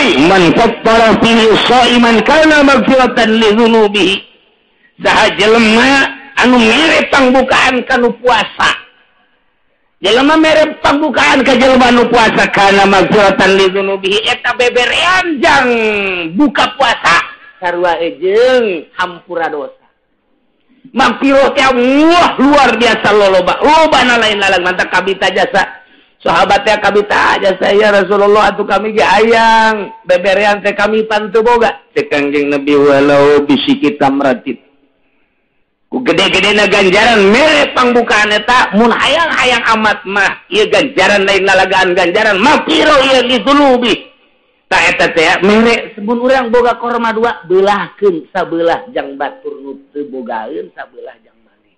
deui man fattara fihi shaiman kana maghfiratan li dzunubihi. Saha jelema anu mere pangbukaan kanu puasa. Jelema mere pangbukaan ka jelema anu puasa kana maghfiratan li dzunubihi eta beberean jang buka puasa sarua jeung hampura dosa. Maghfirah teh wah luar biasa loloba. Lobana lain lalang mantap kabita jasa. Sahabat teh kabita jasa ya Rasulullah atuh kami ge hayang beberean teh kami pan teu boga. Cek Kangjeng Nabi walau bisiki tamratit. Ku gede-gedena ganjaran mere pangbukaan eta mun hayang-hayang amat mah ieu ganjaran lain lalagaan ganjaran maghfirah ieu lidzunubi. Ta eta teh mere sebun urang boga korma dua beulahkeun sabelah jang batur nu teu bogaeun sabelah jang maneh.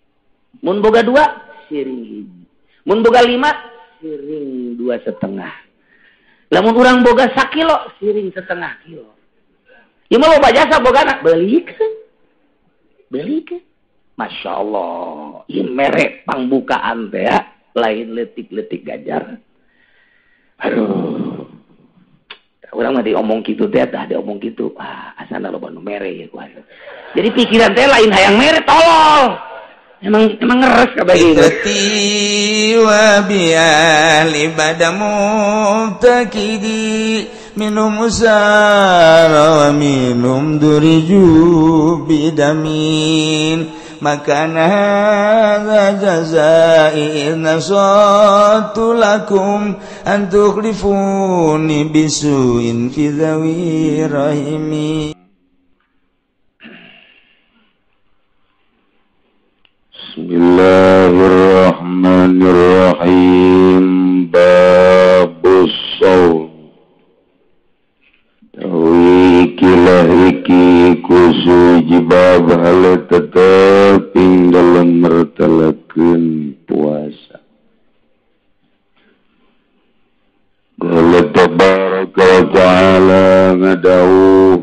Mun boga dua siring hiji. Mun boga lima siring 2,5. Lamun urang boga sakilo siring setengah kilo. Ieu mah loba jasa bogana beulikeun. Beulikeun. Masya Allah, ieu mere pangbukaan teh ya, lain leutik-leutik ganjaran. Aduh. Urang mah diomong kitu teh tah diomong kitu. Ah, asana loba nu mere ieu kuasa. Jadi pikiran teh lain hayang mere tolol. Emang emang ngeres kabeh gitu. Wa bi badamu takidi minum usara wa minum duriju bidamin makana hadza jazai in nasatu lakum an tukhlifuni bisuin fi dhawi rahimi. Bismillahirrahmanirrahim. Babus shaum. Tawi kilah iki kusuji bab hale tetep ing dalem mertelakeun puasa. Qala tabaraka wa ta'ala ngadawuh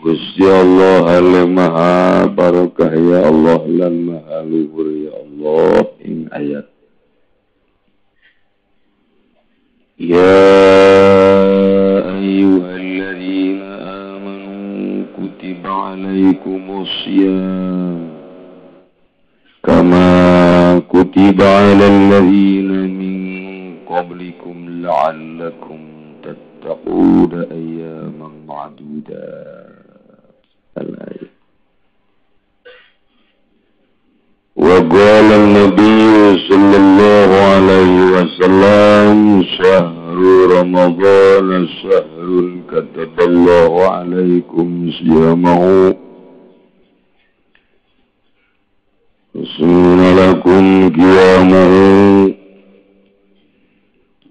Gusti Allah ale maha barakah ya Allah lan maha luhur ya Allah ing ayat. Ya ayyuhalladzina amanu kutiba alaikumus syiyam kama kutiba alal ladzina min qablikum la'allakum tattaquna ayyaman ma'dudat. Wa qala an-nabiy sallallahu alaihi wasallam syahru ramadhan syahrun kataballahu alaikum siyamahu sunna lakum qiyamahu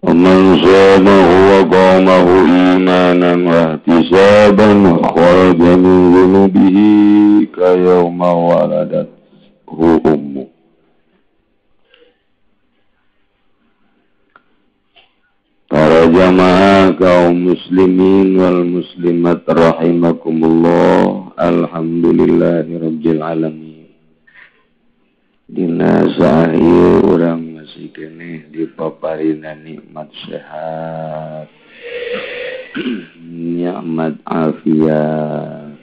wa man shamahu wa qamahu imanan wa ihtisaban kharaja min dhunubihi kayawma waladathu ummuh. Para jamaah kaum muslimin wal muslimat rahimakumullah. Alhamdulillahirabbil alamin. Dina sae urang masih keneh dipaparina nikmat sehat, nikmat afiat,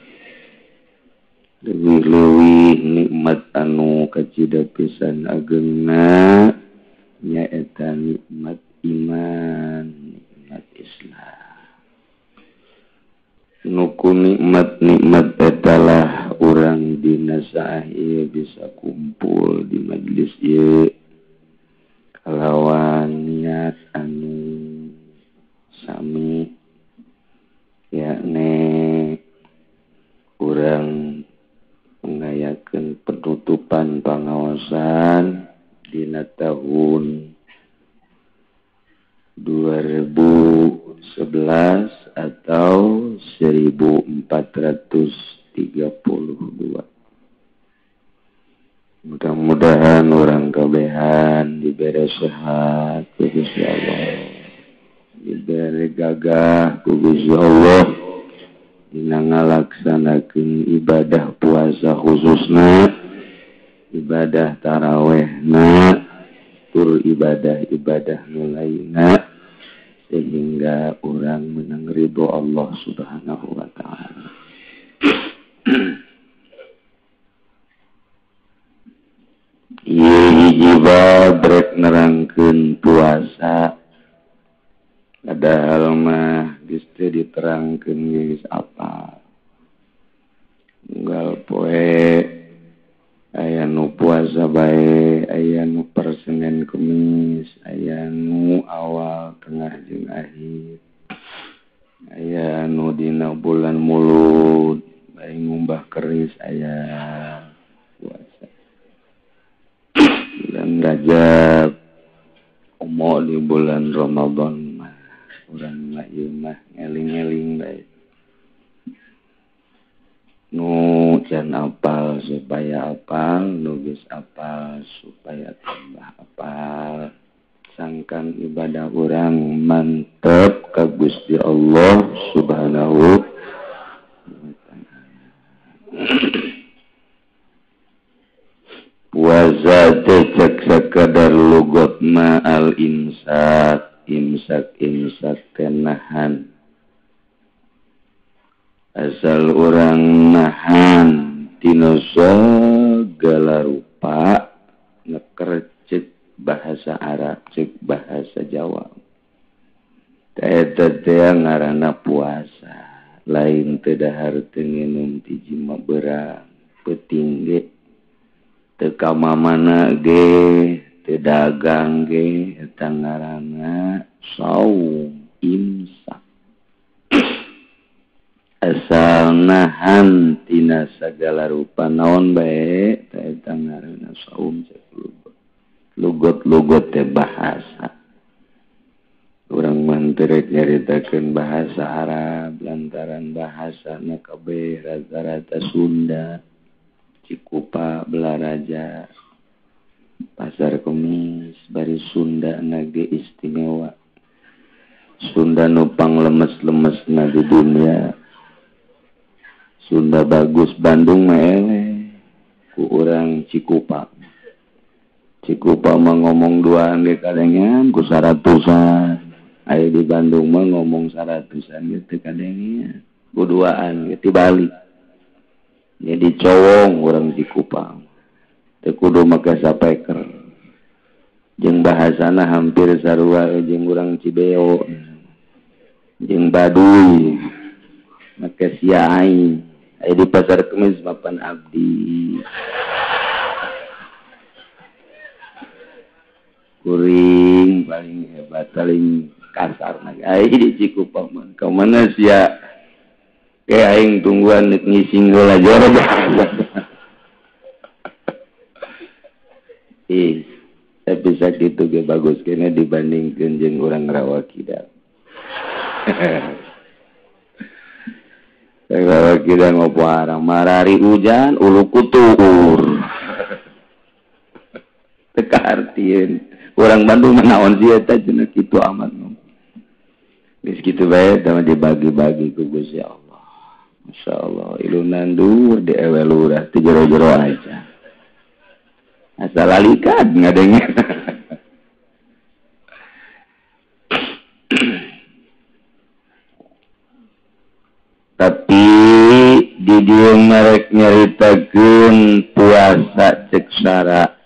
leuwih-leuwih nikmat anu kacida pisan agengna nyaeta nikmat iman, nikmat Islam. Nuku nikmat-nikmat etalah urang dina saah ieu bisa kumpul di majelis ieu kalawan niat anu sami, yakni urang ngayakeun penutupan pangaosan dina tahun 2011 atau 1432. Mudah-mudahan orang kabehan diberi sehat ku Gusti Allah, diberi gagah ku Gusti Allah dina ngalaksanakeun ibadah puasa khususna, ibadah tarawehna, tur ibadah-ibadah nu lainna. sehingga orang menang ridho Allah Subhanahu wa ta'ala. Ieu hiji bab rek nerangkeun puasa. Padahal mah geus teu diterangkeun geus apa. Unggal poe aya nu puasa bae, aya nu per Senin Kemis, aya nu awal tengah jeung akhir, aya nu dina bulan Mulud bae ngumbah keris aya puasa. Bulan Rajab omo di bulan Ramadan mah urang mah ieu mah ngeling-eling bae. Nu can apal supaya apal, nu geus apal supaya tambah apal. Sangkan ibadah urang mantep ka Gusti Allah Subhanahu wa ta'ala. Puasa teh cek sakadar lugot ma al imsak, imsak imsak kenahan. Asal orang nahan tina segala rupa ngeker cek bahasa Arab cek bahasa Jawa. Eta teh ngaranna puasa, lain teu dahar teu nginum ti jima beurang peuting ge teu ka mamana ge teu dagang ge eta ngaranna saum imsak. Asal nahan tina segala rupa naon bae eta ngaranna saum cek lugot. Lugot-lugot teh bahasa. Urang mah teu rek nyaritakeun bahasa Arab lantaran bahasana kabeh rata-rata Sunda, Cikupa, Belaraja, Pasar Kemis, bari Sunda na ge istimewa. Sunda nu panglemes-lemesna di dunia. Sunda bagus Bandung mah eleh ku urang Cikupa. Cikupa mah ngomong duaan ge kadengean ku 100-an. Aya di Bandung mah ngomong 100-an ge teu kadengean. Ku duaan ge tibalik. Jadi cowong urang Cikupa. Teu kudu make sapeker. Jeung bahasana hampir sarua jeung urang Cibeo. Jeung Baduy. Make sia aing. Aya di Pasar Kemis mapan abdi. Kuring paling hebat, paling kasar. Aya di Cikupa mah. Ka mana sia? Ke aing tungguan nek ngising heula jero. Ih, tapi sakitu ge bagus kene dibandingkeun jeung urang Rawa Kidal. Rawa Kidal ngopo arang marari hujan ulu kutur. Teu kaartieun. Urang Bandung mah naon sih eta cenah kitu amat ngomong. Geus kitu bae teh dibagi-bagi ku Gusti Allah. Masyaallah, ilunan dur di ewe lurah teu jero-jero aja. Asal alikat ngadengnya. Tapi di dieu merek nyaritakeun puasa cek sara.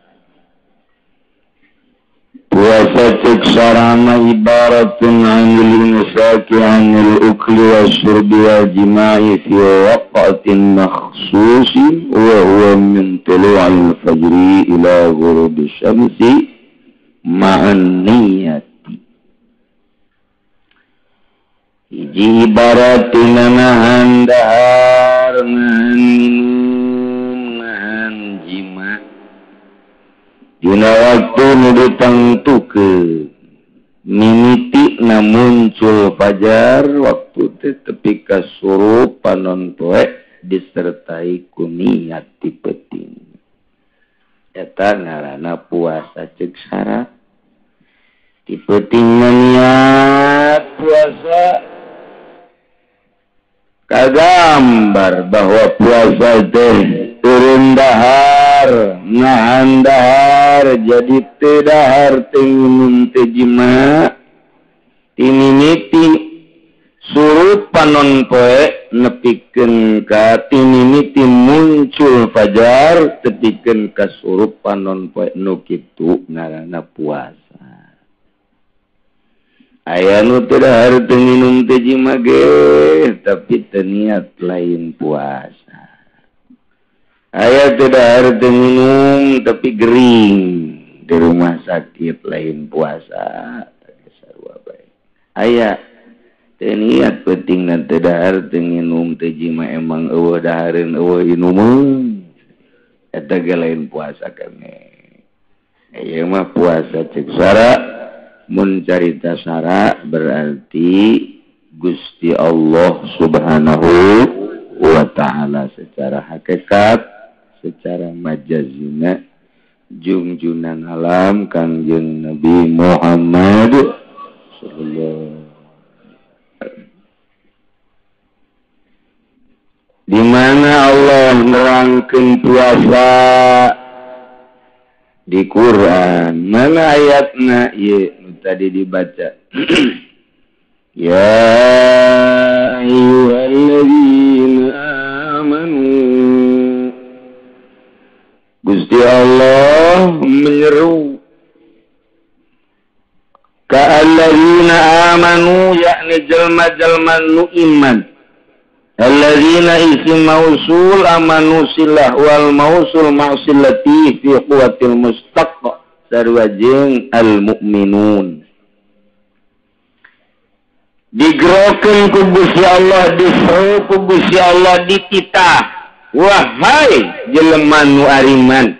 Puasa cek sara mah ibaratun anil imsaki anil ukli wasyurbi wal jima'i fi waqtin makhsusin wa huwa min tulu'il fajri ila ghurubi syamsi ma'an niyati. Hiji ibarat tina nahan dahar, nahan minum, nahan jima dina waktu nu ditangtukeun mimiti na muncul fajar waktu teh tepi ka surup panon poe disertai ku niat ti peuting. Eta ngaranna puasa ceuk syarat. Ti peuting niat puasa kagambar bahwa puasa teh turun dahar, nahan dahar, jadi teu dahar teu nginum teu jima. Timimiti surut panon poe nepikeun ka timimiti muncul fajar tepikeun ka surut panon poe nu kitu ngaranna puasa. Aya nu teu dahar teu nginum teu jima ge tapi teu niat lain puasa. Aya teu dahar teu nginum tapi gering di rumah sakit lain puasa. Sarua bae. Aya teu niat pentingna teu dahar teu nginum teu jima emang eueuh dahareun eueuh inumeun. Eta ge lain puasa keneh. Ieu mah puasa cek sara. Mun carita sara berarti Gusti Allah Subhanahu wa ta'ala secara hakikat, secara majazina jungjunan alam Kangjeng Nabi Muhammad sallallahu. Di mana Allah nerangkeun puasa di Quran, mana ayatna ieu nu tadi dibaca. Ya ayyuhalladzina amanu, Gusti Allah menyeru ka alladzina amanu yakni jelma-jelma nu iman. Alladzina isim mausul amanu silah wal mausul ma'silati fi quwwatil mustaq sarua jeung al mukminun. Digerokeun ku Gusti Allah, diseru ku Gusti Allah, dititah, wahai jelema nu ariman,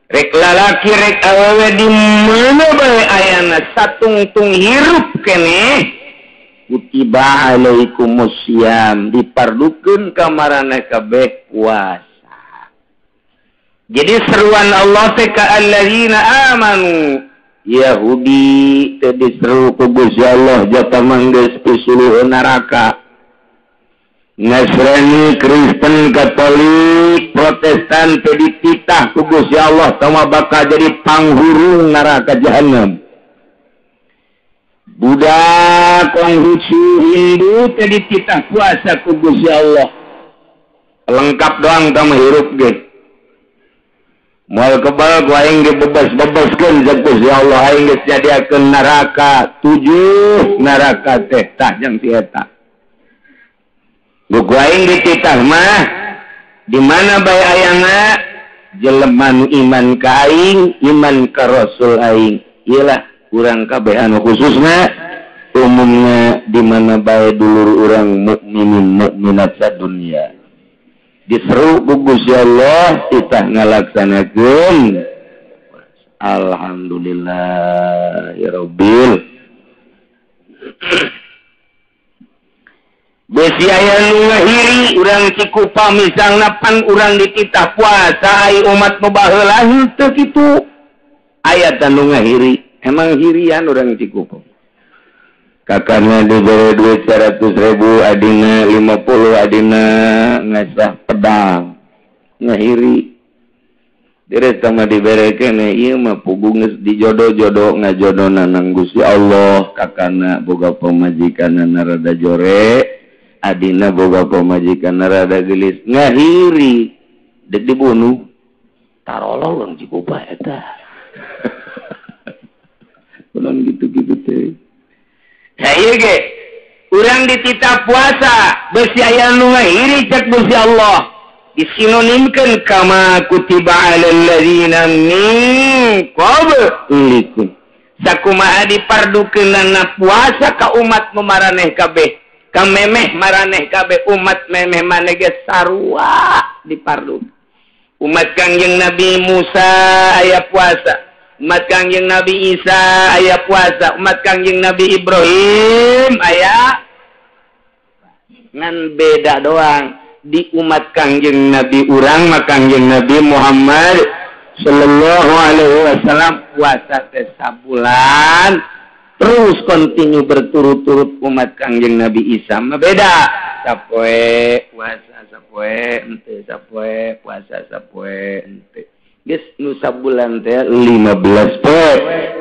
rek lalaki rek awewe di mana bae ayana satungtung hirup keneh, kutiba alaikumusiyam, dipardukeun ka maraneh kabeh puasa. Jadi seruan Allah teh ka alladzina amanu, Yahudi teh diseru ku Gusti Allah jata manggeus pisuluh neraka. Nasrani, Kristen, Katolik, Protestan teh dititah ku Gusti Allah tama bakal jadi panghurung neraka jahanam. Buddha, Konghucu, Hindu teh dititah puasa ku Gusti Allah. Lengkap doang tama hirup ge. Moal kebal ku aing ge bebas-bebaskeun jeung Gusti Allah, aing geus nyadiakeun neraka 7 neraka teh tah jeung si eta. Ku aing dititah mah di mana bae ayana jelema nu iman ka aing, iman ka Rasul aing. Ieu lah urang kabeh anu khususna umumna di mana bae dulur urang mukminin mukminat sadunya. Diseru ku Gusti Allah titah ngalaksanakeun. Alhamdulillah ya rabbil. Besi aya nu ngahiri urang Cikupa misalna pan urang dititah puasa ai umat nu baheula henteu kitu. Aya tah nu ngahiri, emang hirian urang Cikupa. Kakaknya diberi duit 100.000, adina 50, adina ngasah pedang ngahiri. Dire sama diberi kene ieu mah puguh geus dijodoh-jodoh ngajodona nang Gusti Allah. Kakana boga pamajikanna rada jore, adina boga pamajikanna rada geulis, ngahiri dek dibunuh. Tarolol urang Cikupa eta. Kunaon gitu-gitu teh. Ieu ge urang dititah puasa besi aya nu ngahiri cek Gusti Allah. Disinonimkeun kama kutiba alal ladzina min qablikum. Sakumaha dipardukeunana puasa ka umat nu maraneh kabeh, ka memeh maraneh kabeh, umat memeh maneh ge sarua dipardu. Umat Kangjeng Nabi Musa aya puasa, umat Kangjeng Nabi Isa aya puasa, umat Kangjeng Nabi Ibrahim aya. Ngan beda doang di umat Kangjeng Nabi urang mah Kangjeng Nabi Muhammad sallallahu alaihi wasallam puasa teh sabulan terus kontinu berturut-turut. Umat Kangjeng Nabi Isa mah beda, sapoe puasa sapoe henteu, sapoe puasa sapoe henteu. Geus nu sabulan teh 15 poe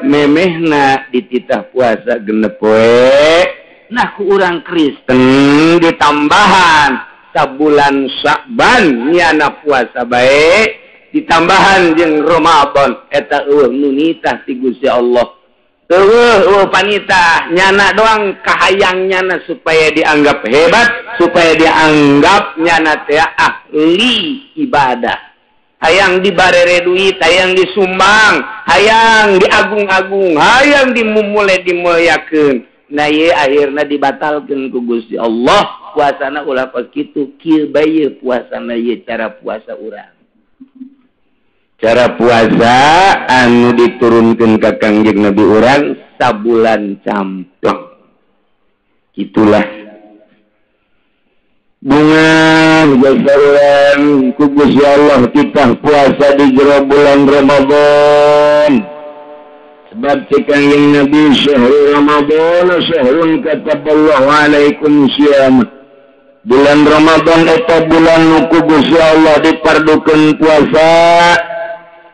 memehna dititah puasa 6 poe. Nah ku urang Kristen ditambahan sabulan Sya'ban nyana puasa bae ditambahan jeung Ramadan eta eueuh nu nitah ti Gusti Allah. Eueuh panitah nyana doang kahayang nyana supaya dianggap hebat, supaya dianggap nyana teh ahli ibadah. Hayang dibarere duit, hayang disumbang, hayang diagung-agung, hayang dimumule dimuliakeun. Nah ieu akhirna dibatalkeun ku Gusti Allah. Puasana ulah kos kitu, kieu bae puasana ieu cara puasa urang. Cara puasa anu diturunkan ke Kangjeng Nabi urang sabulan campleng. Itulah bunga jasa urang ku Gusti Allah kita puasa di jero bulan Ramadan. Sebab cek Kangjeng Nabi syahrul Ramadan syahrun kataballahu alaikum siyam. Bulan Ramadan eta bulan nu ku Gusti Allah dipardukeun puasa.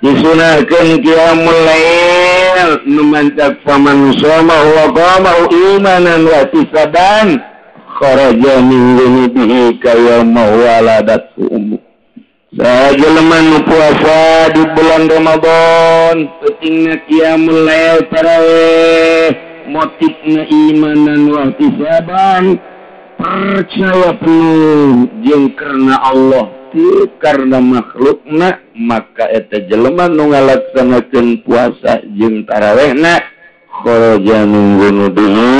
Disunahkeun qiyamul lail nu mantak faman shoma wa qama imanan wa ihtisaban kharaja min dzunubihi kayawma waladatu ummu. Sajelema nu puasa di bulan Ramadan pentingna qiyamul lail tarawih motifna imanan wa ihtisaban percaya penuh jeung karena Allah karena makhlukna maka eta jelema nu ngalaksanakeun puasa jeung tarawehna kharaja min dzunubihi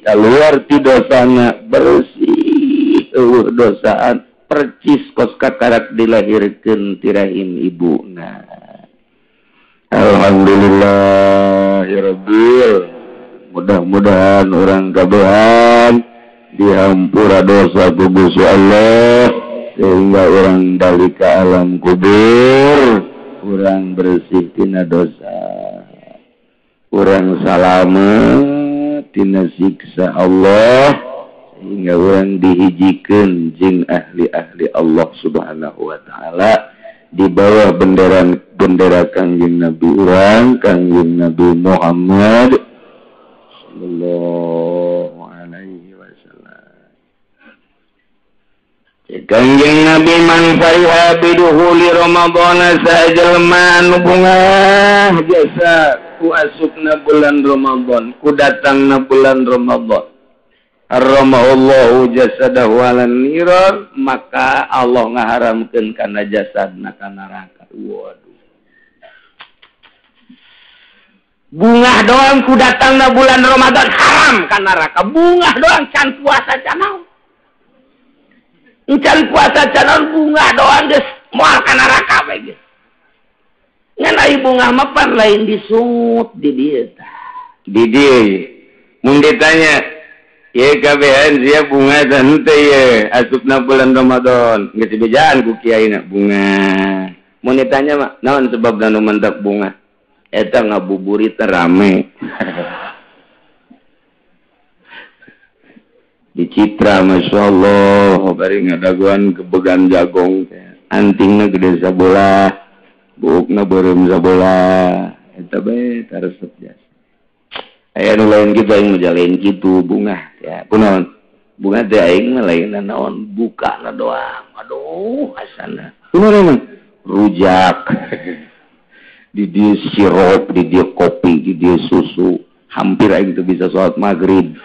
keluar ti dosana bersih eueuh dosaan percis kos kakarak dilahirkeun ti rahim ibuna. Alhamdulillah ya rabbil, mudah-mudahan urang kabehan dihampura dosa ku Gusti Allah sehingga orang balik ke alam kubur orang bersih tina dosa, orang salamet tina siksa Allah sehingga orang dihijikeun jeung ahli-ahli Allah Subhanahu wa taala di bawah bendera Kangjeng Nabi urang Kangjeng Nabi Muhammad sallallahu alaihi wasallam. Kangjeng Nabi man fariha biduhuli Ramadan sajelma nu bungah jasa ku asupna bulan Ramadan ku datangna bulan Ramadan harramallahu jasadahu 'alan nirar maka Allah ngaharamkeun kana jasadna ka neraka. Waduh, bungah doang ku datangna bulan Ramadan haram ka neraka. Bungah doang can puasa can naon. Encan puasa canon bunga doang geus moal ka neraka bae geus. Ngan ai bunga mah pan lain disungut di dieu tah. Di dieu mun ditanya, "Ye kabehan sia bunga tah henteu ye asupna bulan Ramadan." Geus dibejaan ku kiaina bunga. Mun ditanya mah, naon sebabna nu mendak bunga? Eta ngabuburit rame. Di Citra Masya Allah bari ngadaguan kebegan jagong antingna gede sabola buukna beureum sabola eta bae taresep jasa aya nu lain kitu aing mah lain kitu bungah ya kunaon bunga teh aing mah lain naon bukana doang aduh asana kunaon emang rujak di dieu sirup di dieu kopi di dieu susu hampir aing teu bisa salat maghrib.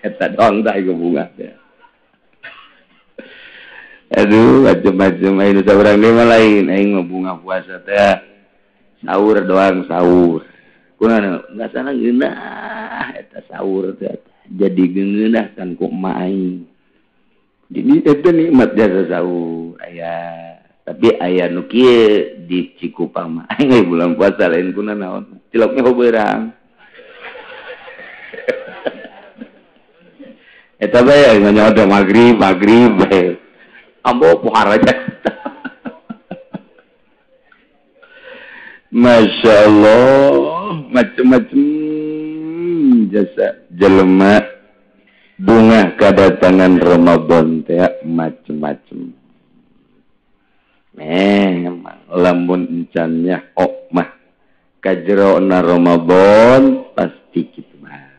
Eta doang tah ieu bunga teh. Aduh, macam-macam aing saurang deui mah lain, aing mah bunga puasa teh. Sahur doang sahur. Kunaon ngasana ngeunah eta sahur teh. Jadi ngeunah kan ku emak aing. Jadi eta nikmat jasa sahur aya. Tapi aya nu kieu di Cikupang mah aing bulan puasa lain kuna naon. Ciloknya hobeurang. Eta bae nyawa maghrib maghrib bae. Ambo pohar aja. Masya Allah, macem-macem jasa jelema bunga kedatangan Ramadan teh macem-macem. Memang lamun encan nyaho mah kajerona Ramadan pasti kitu mah.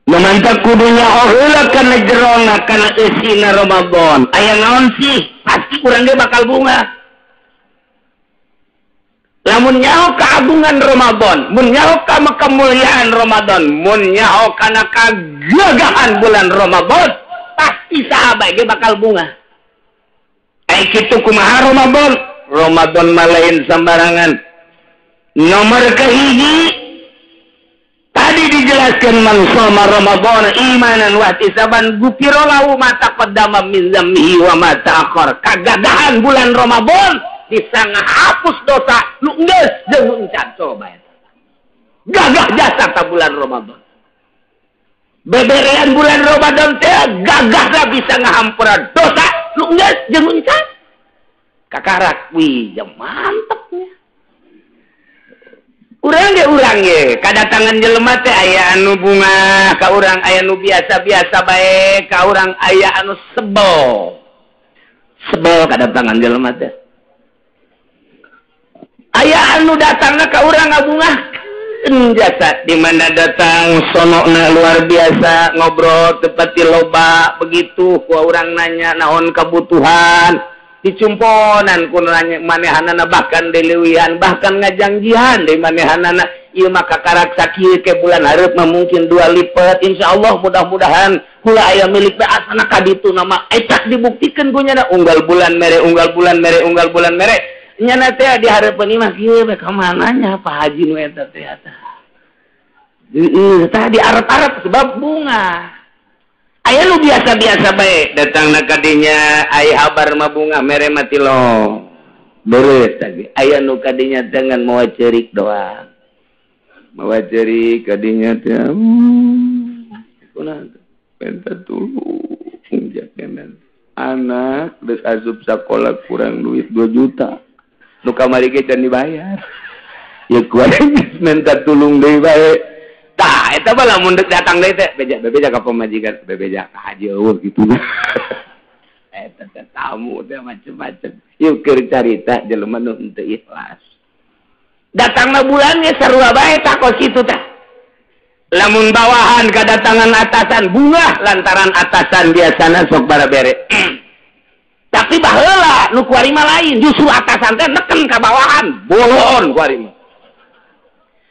Memantap kudu nyaho heula kana jerona kana eusina Ramadan. Aya naon sih? Pasti urang ge bakal bunga. Lamun nyaho keagungan Ramadan, mun nyaho ka kemuliaan Ramadan, mun nyaho kana kagagahan bulan Ramadan, pasti sahabat ge bakal bunga. Ai kitu kumaha Ramadan? Ramadan mah lain sembarangan. Nomor kahiji tadi dijelaskan man shoma Ramadan imanan wa ihtisaban gufira lahu ma taqaddama min dzambihi wa ma ta'akhkhar. Kagagahan bulan Ramadan bisa ngahapus dosa nu geus jeung nu encan coba eta. Gagah jasa ta bulan Ramadan. Beberean bulan Ramadan teh gagahna bisa ngahampura dosa nu geus jeung nu encan. Kakarak wih ya mantepnya. Urang ge kadatangan jelema teh aya anu bunga ka urang, aya anu biasa-biasa bae ka urang, aya anu sebel. Sebel kadatangan jelema teh. Aya anu datangna ka urang ngabungahkeun jasa di mana datang sonokna luar biasa ngobrol tepati loba begitu ku urang nanya naon kebutuhan dicumponan ku nanya manehanana bahkan dileuwihan bahkan ngajangjihan di manehanana ieu mah kakarak sakieu ke bulan hareup mah mungkin 2 lipat insyaallah mudah-mudahan kula aya milik bae asana ka ditu nama eta dibuktikeun ku nyana unggal bulan mere unggal bulan mere unggal bulan mere nyana teh di hareupeun imah kieu bae ka mana nya Pak Haji nu eta teh eta. Heueuh tah di arep-arep sebab bunga. Aya nu biasa-biasa bae datangna ka dinya aya habar mah bunga mere mah tilong. Beres tadi aya nu ka dinya dengan mawa ceurik doang. Mawa ceurik ka dinya teh kunaon minta tulung jakenan. Anak geus asup sakola kurang duit 2 juta. Nu kamari ge can dibayar. Ya kuat minta tulung deui bae. Tah eta mah lamun deuk datang deui teh beja bebeja ka pamajikan, bebeja ka haji eueuh kitu. Eta teh tamu teh macem-macem. Ieu keur carita jelema nu henteu ikhlas. Datangna bulannya sarua bae tah kos kitu tah. Lamun bawahan kadatangan atasan bunga lantaran atasan biasana sok barabere. Tapi baheula nu kuari mah lain, justru atasan teh neken ka bawahan, bolon kuari mah.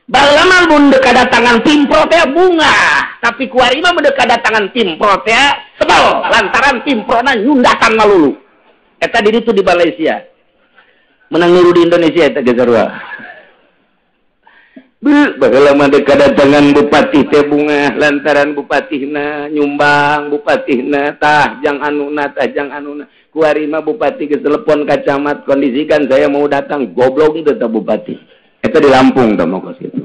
Baheula mah mun deuk kadatangan pimpro teh bunga, tapi kuari mah mun deuk kadatangan pimpro teh sebel lantaran pimprona nyundatan malulu. Eta di ditu di Malaysia. Menang niru di Indonesia eta ge sarua. Baheula mah deuk kadatangan bupati teh bunga lantaran bupatihna nyumbang, bupatihna tah jang anuna tah jang anuna. Kuari mah bupati geus telepon ka camat kondisikan saya mau datang, goblok teh tah bupati. Eta di Lampung tah mah kos kitu.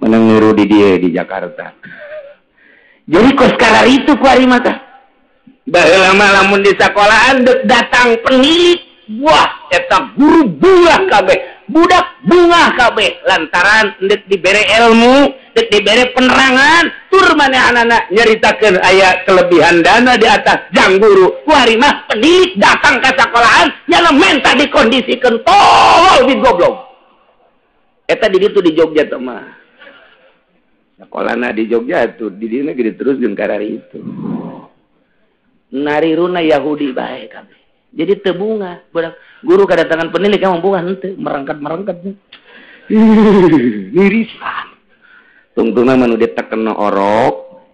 Menang niru di dieu di Jakarta. Jadi kos kararitu kuari mah tah. Baheula mah lamun di sakolahan deuk datang penilik, wah eta guru bunga kabeh, budak bunga kabeh lantaran deuk dibere ilmu, deuk dibere penerangan, tur manehanana nyaritakeun aya kelebihan dana di atas jang guru. Kuari mah penilik datang ka sakolahan nyana menta dikondisikeun tolol di goblok. Eta di ditu di Jogja teh mah. Sakolana di Jogja tuh di dieu gede terus jeung karari itu. Nariruna Yahudi bae kabeh. Jadi teu bunga, budak guru kadatangan penilik emang bunga henteu, merangkat-merangkat. Mirisan. Tungtungna mah nu ditekena orok,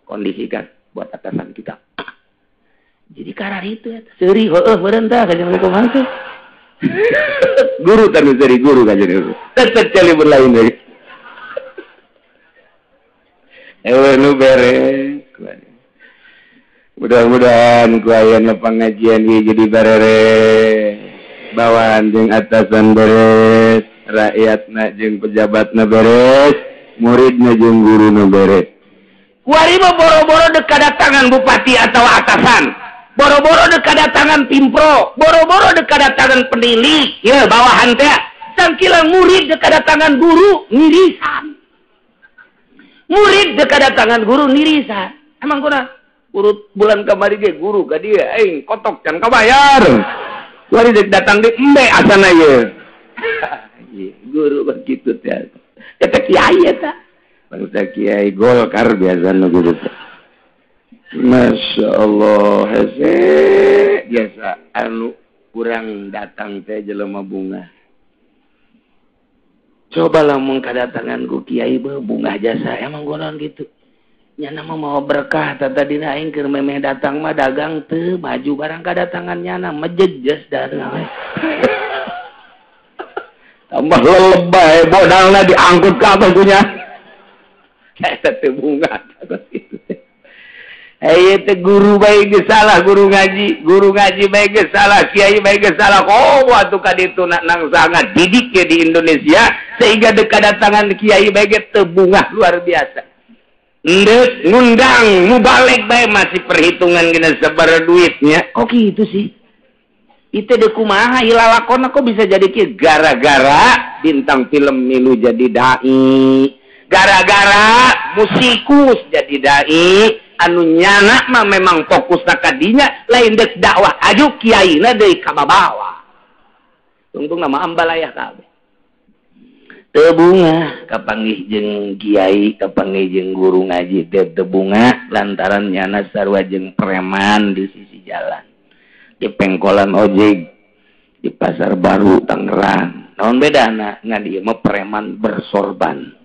kondisikan buat atasan kita. Jadi karar itu eta. Seuri heueuh meureun tah kajian kumaha teh. Guru teh nu seuri guru kajian itu. Tetep celi berlain deui. Ewe nu beres. Mudah-mudahan ku ayana pengajian ieu jadi beres. Bawahan jeung atasan beres, rakyatna jeung pejabatna beres, muridna jeung guruna beres. Kuari mah boro-boro deuk kadatangan bupati atau atasan, boro-boro deuk kadatangan pimpro, boro-boro deuk kadatangan penilik, ya bawahan teh. Sangkila murid deuk kadatangan guru nirisan. Murid deuk kadatangan guru nirisan. Emang kunaon? Urut bulan kamari ge guru ka dieu aing kotok can kabayar. Wari dek datang di embe asana ieu. Guru begitu teh. Eta kiai eta. Bangsa kiai Golkar biasa nu gitu teh. Masya Allah hese biasa anu kurang datang teh jelema bunga. Coba lamun kadatangan ku kiai beuh bunga jasa emang gonon gitu. Nyana mah mau berkah tadina aing keur memeh datang mah dagang teu maju barang kadatangan nyana mejejes darah. Tambah lelebay modalna diangkut ka abah punya. Eta teh bunga gitu teh. Aya teh guru bae geus salah guru ngaji bae geus salah, kiai bae geus salah. Oh, atuh ka ditu nang sangat didik ke di Indonesia sehingga deuk kadatangan kiai bae ge teu bungah luar biasa. Ndek ngundang mubalek bae masih perhitungan gina sabar duitnya. Kok gitu sih? Itu deh kumaha ilalakona kok bisa jadi kieu gara-gara bintang film milu jadi dai, gara-gara musikus jadi dai. Anu nyana mah memang fokus kadinya lain dek dakwah aju kiaina deui ka babawa. Tungtung nama ambalayah kabeh. Teu bungah kapanggih jeung kiai, kapanggih jeung guru ngaji teh teu bungah lantaran nyana sarua jeung preman di sisi jalan. Di pengkolan ojek di Pasar Baru Tangerang. Naon bedana? Ngan ieu mah preman bersorban.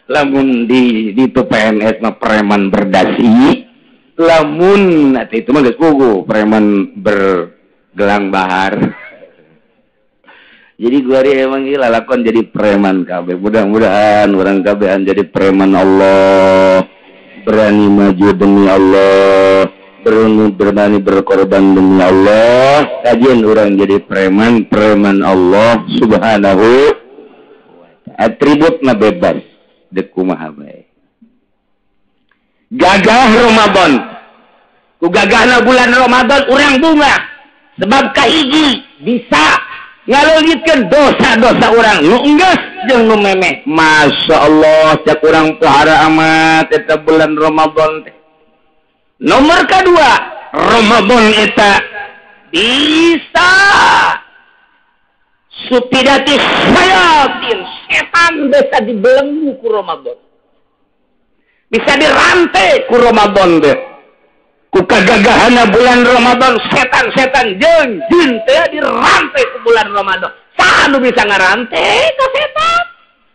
Lamun di itu PNS mah preman berdasi, lamun nanti itu mah geus puguh preman bergelang bahar. Jadi gua emang gila lakon jadi preman kabeh. Mudah-mudahan orang kabehan jadi preman Allah, berani maju demi Allah, berani berkorban demi Allah. Kajian orang jadi preman, preman Allah Subhanahu. Atributna bebas. Dek kumaha bae. Gagah Ramadan. Ku gagahna bulan Ramadan urang bunga. Sebab kahiji bisa ngaleuitkeun dosa-dosa urang nu enggeus jeung nu memeh. Masya Allah cak urang pohara amat eta bulan Ramadan teh. Nomor kedua, Ramadan eta bisa supidati sayatin setan bisa dibelenggu ku Ramadan, bisa dirantai ku Ramadan deh. Ku kagagahana bulan Ramadan setan-setan jeung jin teh dirantai ku bulan Ramadan. Saha nu bisa ngarantai ka setan?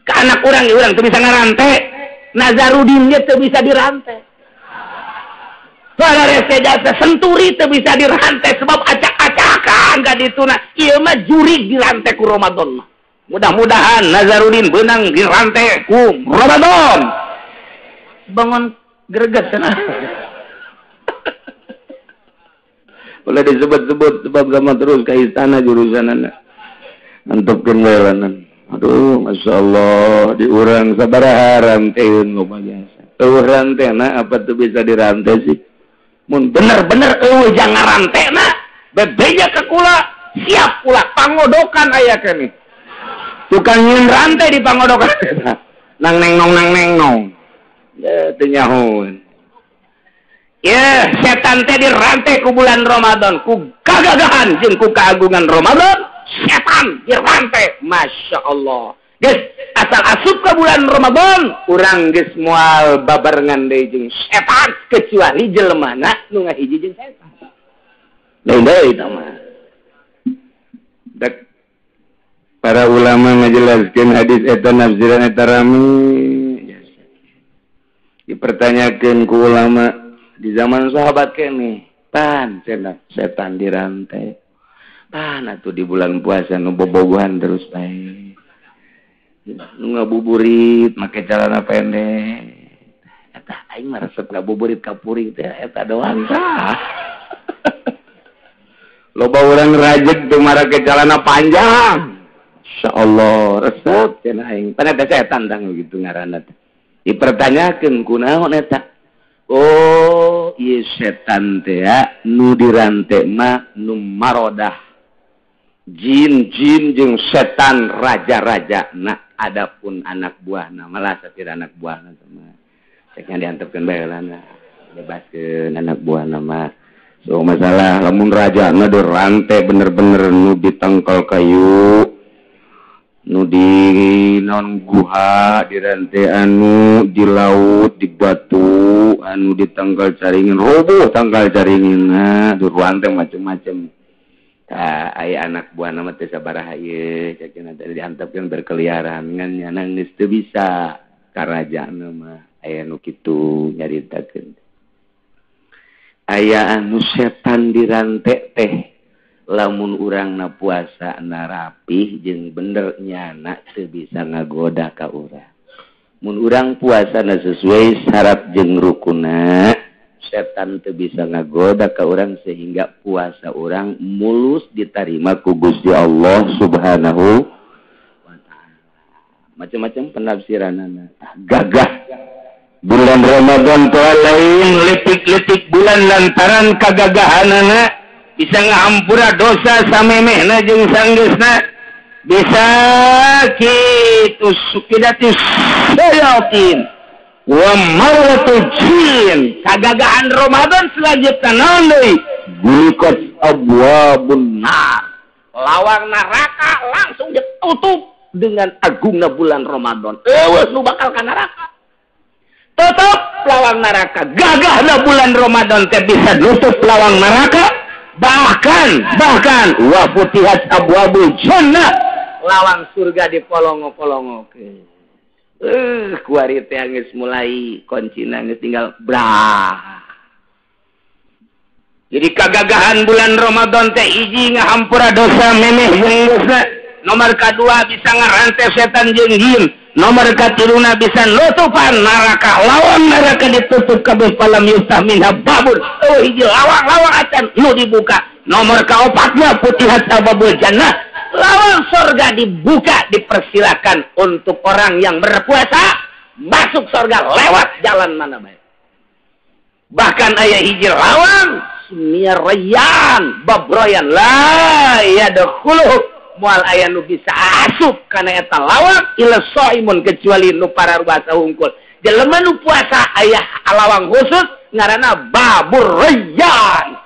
Ka anak urang ge urang teu bisa ngarantai. Nazarudin ge teu bisa dirantai. Jasa senturi teu bisa dirantai sebab acak-acakan ka dituna. Ieu mah jurig dirantai ku Ramadan mah. Mudah-mudahan Nazarudin beunang dirantai ku Ramadan. Bangun greget cenah. Boleh disebut-sebut sebab sama terus ka istana jurusanana. Antepkeun we lanan. Aduh, masyaallah diurang sabaraha ranteun loba jasa. Eueuh rantena apa tuh bisa dirantai sih? Mun bener-bener eueuh jangan rantena bebeja ke kula siap kula pangodokan aya keneh tukang nyeun rantai di pangodokan nang neng nong nang neng nong teu nyahoeun. Ye setan teh dirantai ku bulan Ramadan ku kagagahan jeung ku keagungan Ramadan setan dirantai. Masya Allah geus asal asup ke bulan Ramadan urang geus moal babarengan deui jeung setan kecuali jelemana nu ngahiji jeung setan. Lain deui eta mah. Dek para ulama ngajelaskeun hadis eta nafsiran eta rame. Dipertanyakeun ku ulama di zaman sahabat keneh, pan cenah setan dirantai. Pan atuh di bulan puasa nu bobogohan terus bae. Nu ngabuburit make celana pendek. Eta aing mah resep ngabuburit ka puring teh eta doang tah. Loba urang rajeg teu marake celana panjang. Insyaallah resep cenah aing. Pan eta setan tang gitu ngaranna teh. Dipertanyakeun kunaon eta? Oh, ieu setan teh nu dirante mah nu marodah. Jin-jin jeung setan raja-raja. Nah, adapun anak buahna malah satir anak buahna mah. Ceknya diantepkeun bae heulana. Bebaskeun anak buah nama. So masalah lamun raja na rantai bener-bener nu ditangkal kayu nu di non guha di rantai anu di laut di batu anu ditangkal caringin roboh tangkal caringin nah di rantai macem-macem. Tah aya anak buah nama teh sabaraha ieu cenah teh diantepkeun berkeliaran ngan nyana geus teu bisa ka rajana mah aya nu kitu nyaritakeun. Aya anu setan dirantek teh lamun urang na puasa na rapih jeung bener nyana teu bisa ngagoda ka urang. Mun urang puasa na sesuai syarat jeung rukunna, setan teu bisa ngagoda ka urang sehingga puasa urang mulus ditarima ku Gusti Allah Subhanahu wa taala. Macam-macam penafsiranana. Gagah bulan Ramadan teh lain letik-letik bulan lantaran kagagahanana bisa ngahampura dosa samemehna jeung sanggeusna bisa kitu sukidatis sayatin wa marwatu jin. Kagagahan Ramadan selanjutnya naon deui? Gulikat abwabun nar, lawang neraka langsung ditutup dengan agungna bulan Ramadan. Eueuh nu bakal ka neraka tutup lawang neraka. Gagahna bulan Ramadan teh bisa nutup lawang neraka, bahkan wa futihat abwabul jannah, lawang surga dipolongo-polongokeun. Kuari teh geus mulai kuncina geus tinggal brah. Jadi kagagahan bulan Ramadan teh hiji ngahampura dosa memeh jeung dosa, nomor kadua bisa ngarantes setan jeung jin, nomor katiluna bisa nutupan neraka, lawang neraka ditutup kabeh falam yuftah minha babun. Oh hiji lawang-lawang acan nu dibuka. Nomor kaopatna putihat abwabul jannah, lawang surga dibuka, dipersilakan untuk orang yang berpuasa masuk surga lewat jalan mana baik. Bahkan aya hiji lawang sumia rayyan babroyan la yadkhuluhu, moal aya nu bisa asup kana eta lawang ila shaimun, kecuali nu pararuasa hungkul. Jelema nu puasa aya lawang khusus ngaranna babur rayyan.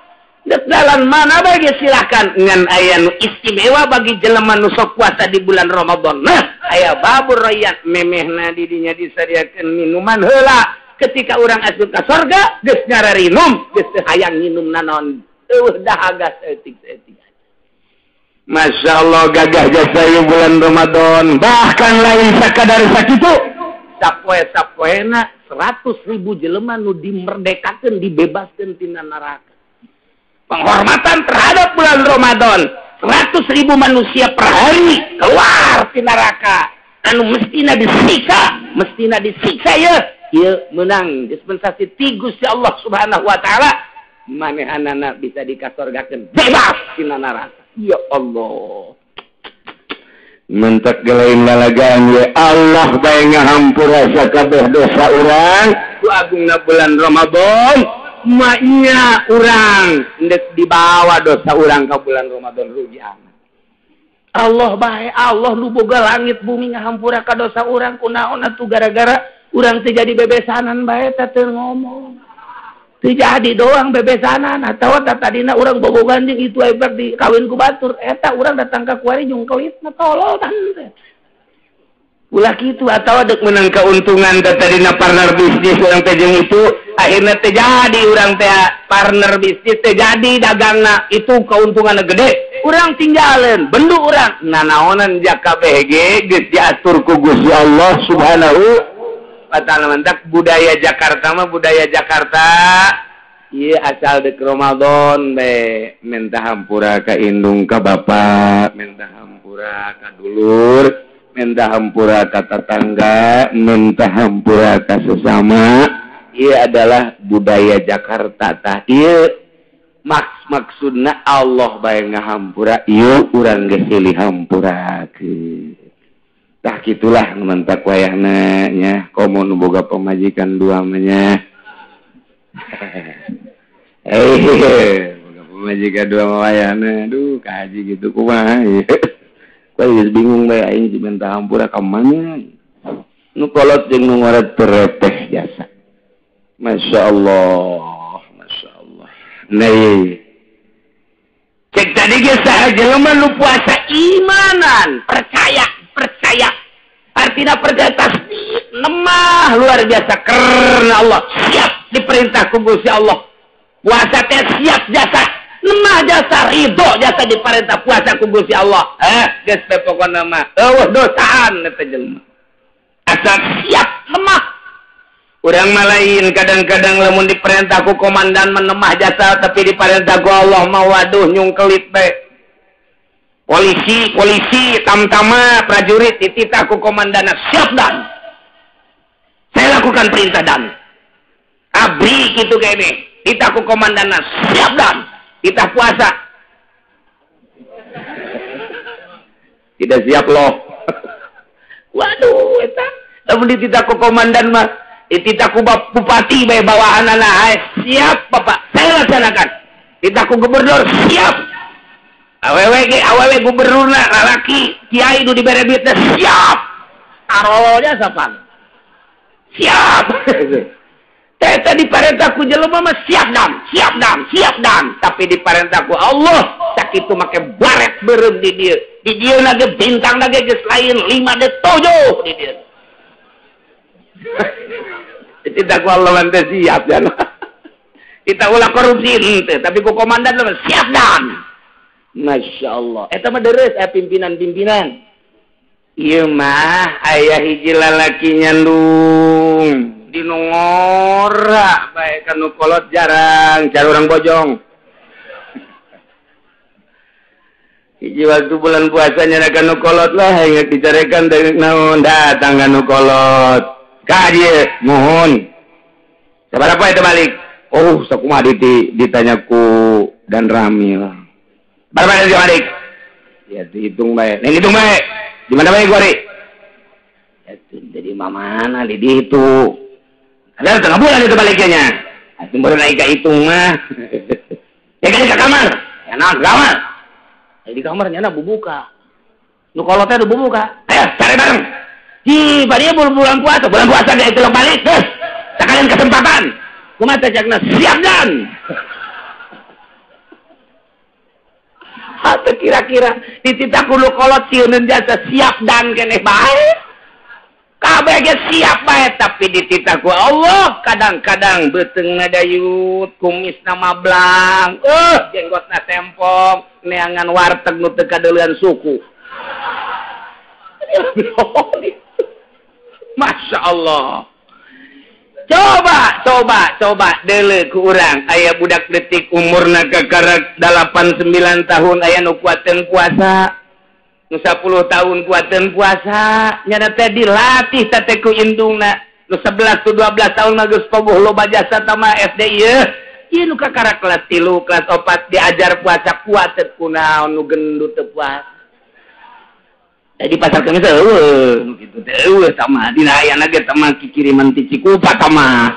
Dek jalan mana bagi silakan, ngan aya nu istimewa bagi jelema nu sok puasa di bulan Ramadan. Nah, aya babur rayyan memehna di dinya disadiakeun minuman heula. Ketika urang asup ka sorga geus ngararinum, geus teu hayang nginum nanaon, eueuh dahaga saeutik-saeutik. Masya Allah gagah jasa ieu bulan Ramadan. Bahkan lain sakadar sakitu, sapoe-sapoena 100.000 jelema nu dimerdekakeun, dibebaskeun tina neraka. Penghormatan terhadap bulan Ramadan, 100.000 manusia per hari keluar tina neraka anu mestina disiksa, mestina disiksa ya. Ieu menang dispensasi ti Gusti Allah Subhanahu wa taala, manehanana bisa dikasorgakeun bebas tina neraka. Ya Allah, mentak gelain lalagaan ya Allah bae ngahampura sakabeh dosa urang ku agungna bulan Ramadan. Maknya urang ndek dibawa dosa urang ka bulan Ramadan rugi amat. Allah bae, Allah nu boga langit bumi ngahampura ka dosa urang kunaon atuh gara-gara urang teu jadi bebesanan bae teh teu ngomong. Teu jadi doang bebesanan atawa tadina urang bobogan jeung itu hebat di kawin ku batur eta urang datang ka kuari jeung kelitna tolol tan teh. Ulah kitu atawa deuk meunang keuntungan teh tadina partner bisnis urang teh jeung itu akhirna teh jadi urang teh partner bisnis teh jadi dagangna itu keuntunganna gede urang tinggalin bendu urang nanaonan jaka BG geus diatur ku Gusti Allah Subhanahu wa ta'ala. Mantak budaya Jakarta mah budaya Jakarta ieu asal dek Ramadan be minta hampura ka indung ka bapak, minta hampura ka dulur, minta hampura ka tetangga, minta hampura ka sesama. Ieu adalah budaya Jakarta tah ieu maksudna Allah bae ngahampura ieu urang geus silih hampurakeun. Tah kitulah mantak wayahna nya komo nu boga pamajikan dua mah nya. Boga pamajikan dua mah wayahna aduh kahaji gitu kumaha ieu. Kuai geus bingung bae aing si minta hampura ka mana. Nu kolot jeung nu ngoret terepeh jasa. Masya Allah. Nah, cek tadi ge saha jelema nu puasa imanan, percaya, percaya. Artinya percaya tasdik, lemah luar biasa karena Allah, siap diperintah ku Gusti Allah. Puasa teh siap jasa, lemah jasa, ridho jasa diperintah puasa ku Gusti Allah. Geus we pokona mah eueuh dosaan eta jelema. Asal siap lemah. Urang mah lain kadang-kadang lamun diperintah ku komandan menemah jasa tapi diperintah ku Allah mah waduh nyungkelit bae. Polisi, polisi, tamtama, prajurit dititah ku komandana siap dan. Saya lakukan perintah dan. Abri gitu kene, titah ku komandana siap dan. Titah puasa. Tidak siap loh. Waduh eta lamun dititah ku komandan mah dititah ku bupati bae bawahanana, siap Bapak, saya laksanakan. Titah ku gubernur siap. Awewe ge awewe gubernurna lalaki kiai nu dibere duitna siap. Tarolnya sapan. Siap. Teh diparentah ku jelema mah siap dam, siap dam, siap dam, tapi diparentah ku Allah sakitu make baret beureum di dieu. Di dieu na ge bintang na ge geus lain 5 de 7 di dieu. Dititah ku Allah mah teh siap jan. Kita ulah korupsi henteu, tapi ku komandan mah siap dam. Masya Allah. Eta mah deres pimpinan-pimpinan. Ieu mah aya hiji lalaki nyandung di nu ngora bae ka nu kolot jarang cari urang bojong. Hiji waktu bulan puasa nyana ka nu kolot lah ingat dicarekan dari naon datang ka nu kolot. Ka dieu muhun. Sabaraha eta balik? Oh, sakumaha ditanya ku dan rami lah. Berapa yang balik? Ya dihitung baik. Nih hitung baik. Di mana baik gua, Ri? Ya jadi mana di dihitung. Ada setengah bulan itu baliknya. Itu baru naik ke hitung mah. Ya kan ke kamar. Ya nah, ke kamar. Ya, di kamar nyana bubuka. Nu kolotnya udah bubuka. Ayo cari bareng. Hi, barinya bulan puasa gak itu balik. Terus sekalian kesempatan. Kumaha teh cakna siap dan. Atau kira-kira dititah kudu kolot sieuneun jasa siap dan keneh bae. Kabeh ge siap bae tapi dititah ku Allah kadang-kadang beuteungna dayut, kumisna mablang, jenggotna tempong, neangan warteg nu teu kadeuleun suku. Masya Allah. Coba deuleu ku urang aya budak detik umurna kakarak 8 9 tahun aya nu kuateun puasa. Nu 10 tahun kuateun puasa, nyana teh dilatih teh ku indungna. Nu 11 tu 12 tahun mah geus pogoh loba jasa tama SD ieu. Ieu nu kakarak kelas 3, kelas 4 diajar puasa kuateun kunaon nu gendut teu puasa. Di pasar kemis eueuh nu kitu teh eueuh sama dina ayana ge tama kikiriman ti Cikupa tama.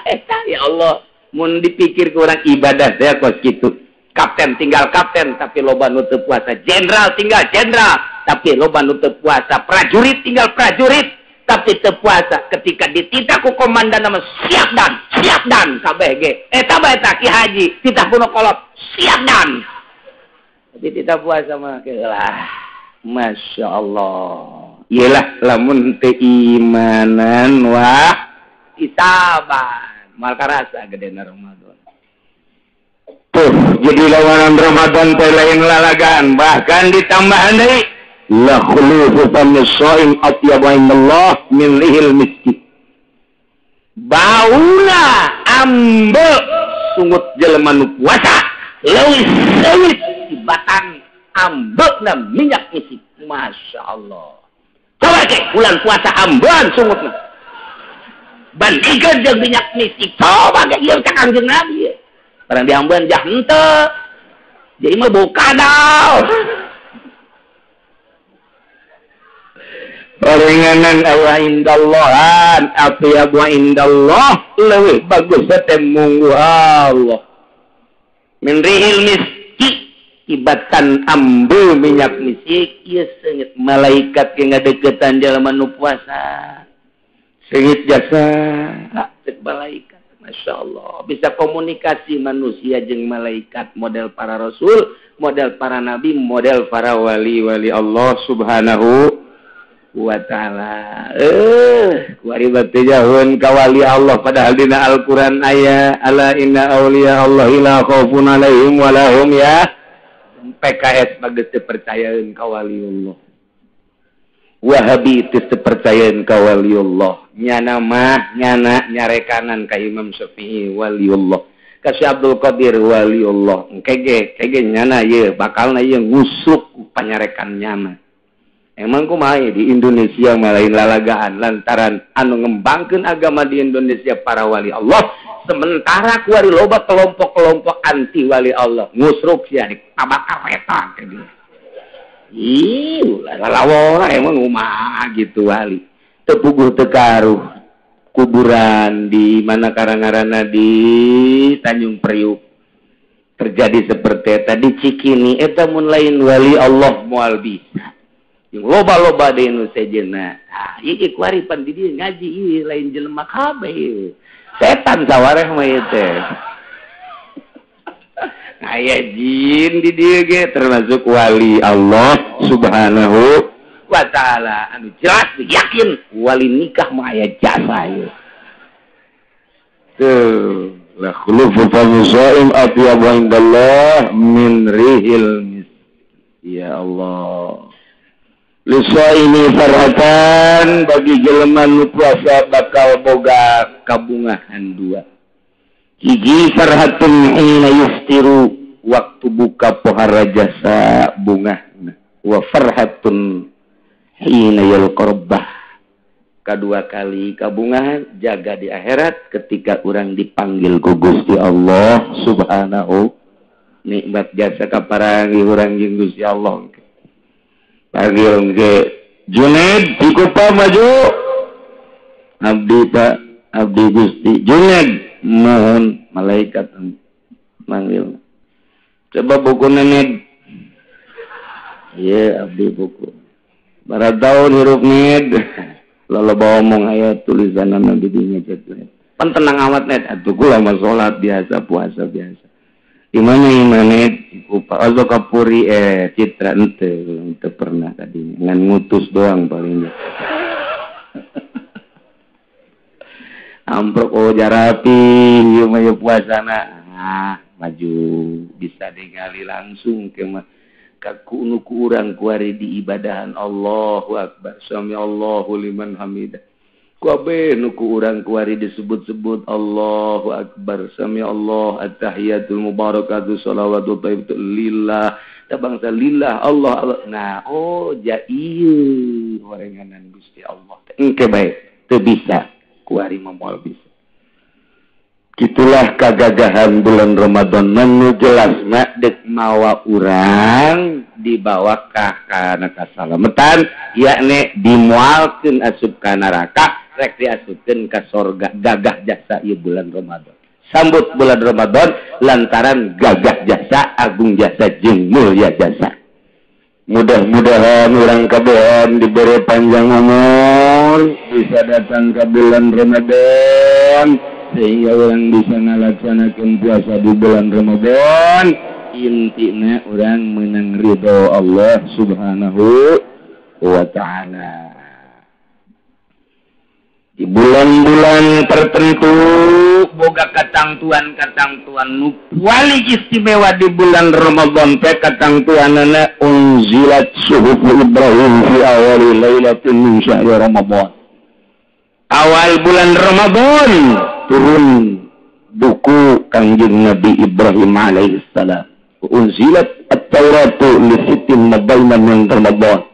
Eta ya Allah, mun dipikir ku urang ibadah teh kos kitu. Kapten tinggal kapten tapi loba nu teu puasa, jenderal tinggal jenderal tapi loba nu teu puasa, prajurit tinggal prajurit tapi teu puasa. Ketika dititah ku komandan mah siap dan kabeh ge. Eta bae eta Ki Haji titah ku nu kolot siap dan. Tapi titah puasa mah keulah. Masya Allah. Iyalah lamun teu imanan wah isaban mal karasa gedena Ramadan. Tuh jadi lawanan Ramadan teh lain lalagan, bahkan ditambahan deui la khulufu famis shaim atyabu indallah min rihil miski. Bauna ambe sungut jelema nu puasa leuwih seuit tibatan ambekna minyak isi. Masya Allah. Coba ke bulan puasa ambean sungutna. Bandingkeun jeung minyak misik. Coba ge ieu ka Kangjeng Nabi. Barang diambean jah henteu. Jadi mah bau kadal. Orenganan awa indallahan atyabu indallah leuwih bagus teh munggu Allah. Min rihil miski ibatan ambu minyak misik ieu seungit malaikat ge ngadeukeutan jalma nu puasa. Seungit jasa cek malaikat. Masya Masya Allah bisa komunikasi manusia jeung malaikat model para rasul, model para nabi, model para wali-wali Allah subhanahu wa ta'ala. Kuari batu jauhun ka wali Allah padahal dina Al-Qur'an aya ala inna auliya Allah la khaufun alaihim wa lahum ya. PKS mah geus teu percayaeun ka wali Allah. Wahabi teu percayaeun ka wali Allah. Nyana mah nyana nyarekanan ka Imam Syafi'i waliullah. Ka Syekh Abdul Qadir waliullah. Engke ge nyana ieu bakalna ieu ngusuk panyarekan nyana. Emang kumaha di Indonesia mah lain lalagaan lantaran anu ngembangkeun agama di Indonesia para wali Allah, sementara kuari loba kelompok-kelompok anti wali Allah ngusruk sia ditabakar eta ke dia. Ih, lalawora emang kumaha gitu wali. Teu puguh teu karuh kuburan di mana karangarana di Tanjung Priuk terjadi seperti eta di Cikini eta mun lain wali Allah moal bisa. Yang loba-loba di nu sejenna. Ah, ieu kuari pan di dieu ngaji ieu lain jelema kabeh ieu. Setan sawareh mah ieu teh. Aya jin di dieu ge termasuk wali Allah subhanahu wa ta'ala. Anu jelas yakin wali nikah mah aya jasa ieu. Tuh, la khulufu fami shaim atyabu indallah min rihil mis. Ya Allah. Lisaimi farhatan bagi jelema nu puasa bakal boga kabungahan dua. Hiji farhatun hina yuftiru waktu buka pohara jasa bungahna. Wa farhatun hina yalqa rabbah. Kadua kali kabungahan jaga di akhirat ketika urang dipanggil ku Gusti Allah subhanahu nikmat jasa kaparangi urang jeung Gusti Allah. Panggil ke Junaid Cikupa maju abdi Pak abdi Gusti Junaid mohon malaikat manggil coba buku nenek iya abdi buku barat tahun hirup ned lalu bawa omong aya tulisan nabi dinya cetu pan tenang amat net atuh kula mah salat biasa puasa biasa di mana imanet Cikupa ozo kapuri citra ente pernah tadi ngan ngutus doang palingnya amprok oh jarapi ieu mah ieu puasana ah maju bisa ningali langsung ke mah ka nu ku urang kuari di ibadahan Allahu akbar sami Allahu liman hamidah kabeh nu ku urang kuari disebut-sebut Allahu akbar sami Allah at-tahiyatul mubarakatuh shalawatu thayyibatu lillah ta bangsa lillah Allah Allah nah oh ja ieu horenganan Gusti Allah engke bae teu bisa kuari mah moal bisa. Itulah kagagahan bulan Ramadan nu jelas mah deuk mawa urang dibawa ka kana kasalametan yakni dimualkeun asup ka neraka rek diasupkeun ka sorga gagah jasa ieu bulan Ramadan. Sambut bulan Ramadan lantaran gagah jasa, agung jasa jeung mulia jasa. Mudah-mudahan urang kabehan diberi panjang umur bisa datang ke bulan Ramadan sehingga orang bisa ngalaksanakan puasa di bulan Ramadan. Intinya orang menang ridho Allah subhanahu wa ta'ala. Di bulan-bulan tertentu boga katangtuan-katangtuan nu paling istimewa di bulan Ramadan teh katangtuanana unzilat suhufu Ibrahim fi awali lailatin min syahri Ramadan. Awal bulan Ramadan turun buku Kangjeng Nabi Ibrahim alaihissalam. Unzilat at-Tauratu li sittin mabaina min Ramadan.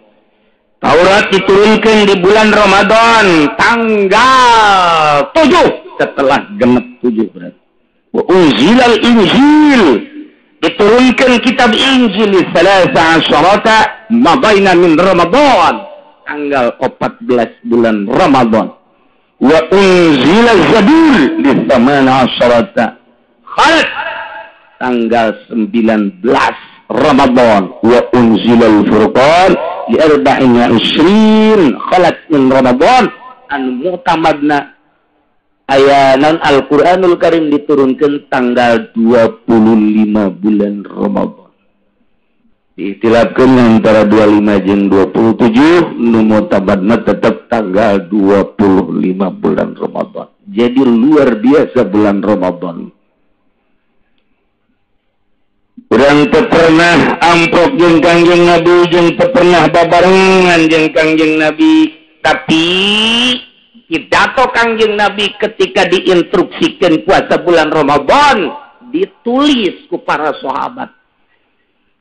Taurat diturunkan di bulan Ramadan tanggal 7 setelah genep 7 berarti. Wa unzilal Injil diturunkan kitab Injil salasa asyarata mabaina min Ramadan tanggal 14 bulan Ramadan. Wa unzila Zabur di thamana asyarata khalat tanggal 19 Ramadan. Wa unzilal Furqan li arba'in wa isrin khalat min Ramadan anu mu'tamadna Aya non Al-Qur'anul Karim diturunkan tanggal 25 bulan Ramadan. Diitilafkeun antara 25 jeung 27, nu mutabatna tetap tanggal 25 bulan Ramadan. Jadi luar biasa bulan Ramadan. Urang teu pernah amprok jeung Kangjeng Nabi, jeung teu pernah babarengan jeung Kangjeng Nabi, tapi pidato Kangjeng Nabi ketika diinstruksikan puasa bulan Ramadan ditulis ku para sahabat,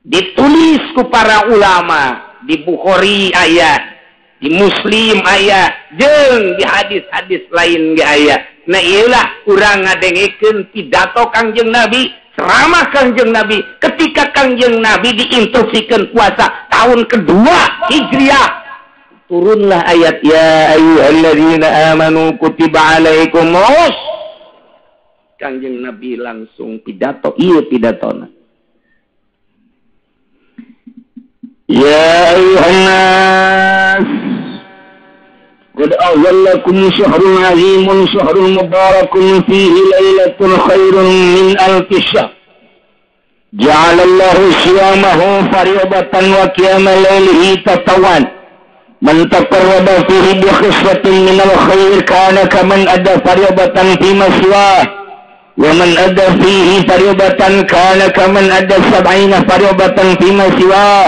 ditulis ku para ulama, di Bukhari aya, di Muslim aya, jeung di hadis-hadis lain ge aya. Nah ieulah urang ngadengekeun pidato Kangjeng Nabi, ceramah Kangjeng Nabi ketika Kangjeng Nabi diinstruksikan puasa tahun kedua Hijriah. Turunlah ayat ya ayyuhalladzina amanu kutiba alaikumus. Kangjeng Nabi langsung pidato, ieu pidatona. Ya ayyuhan nas qad azallakum syahrun azimun syahrun mubarakun fihi lailatun khairun min alfi syahr. Ja'alallahu siyamahu fariidatan wa qiyama lailihi tatawan. Man taqarraba fihi bi khislatin minal khair kana kaman adda fariidatan fi ma siwah. Wa man adda fihi fariidatan kana kaman adda sab'ina fariidatan fi ma siwah.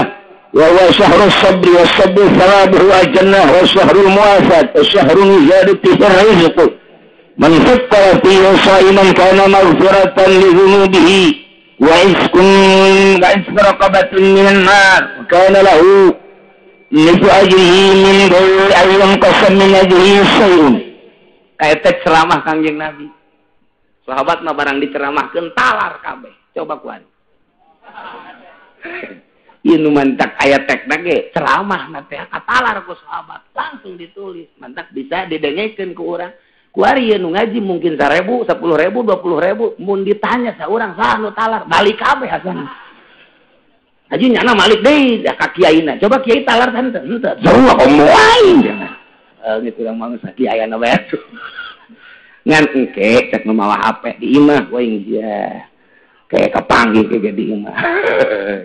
Wa huwa syahrus sabri was sabru thawabuhu al-jannah wa syahrul muwasat wa syahrun ziyadati rizq. Man fattara fihi sha'iman kana maghfiratan li dhunubihi wa iskun wa isku raqabatin minan nar wa kana lahu nisfu ajrihi min ghairi an yanqasa min ajrihi syai'un. Kaeta ceramah Kangjeng Nabi. Sahabat mah barang diceramahkeun talar kabeh. Coba kuari. Ieu nu mantak aya tekna ge ceramah na teh katalar ku sahabat langsung ditulis. Mantak bisa didengekeun ku urang. Kuari ieu nu ngaji mungkin 1000, 10.000, 20.000 mun ditanya saurang saha nu talar balik kabeh asana. Haji nyana malik deui ka kiaina. Coba kiai talar teh henteu. Sarua komo aing cenah. Geus urang mah geus kiaiana bae atuh. Ngan engke cek nu mawa HP di imah we sia. Kayak kepanggih ke di imah.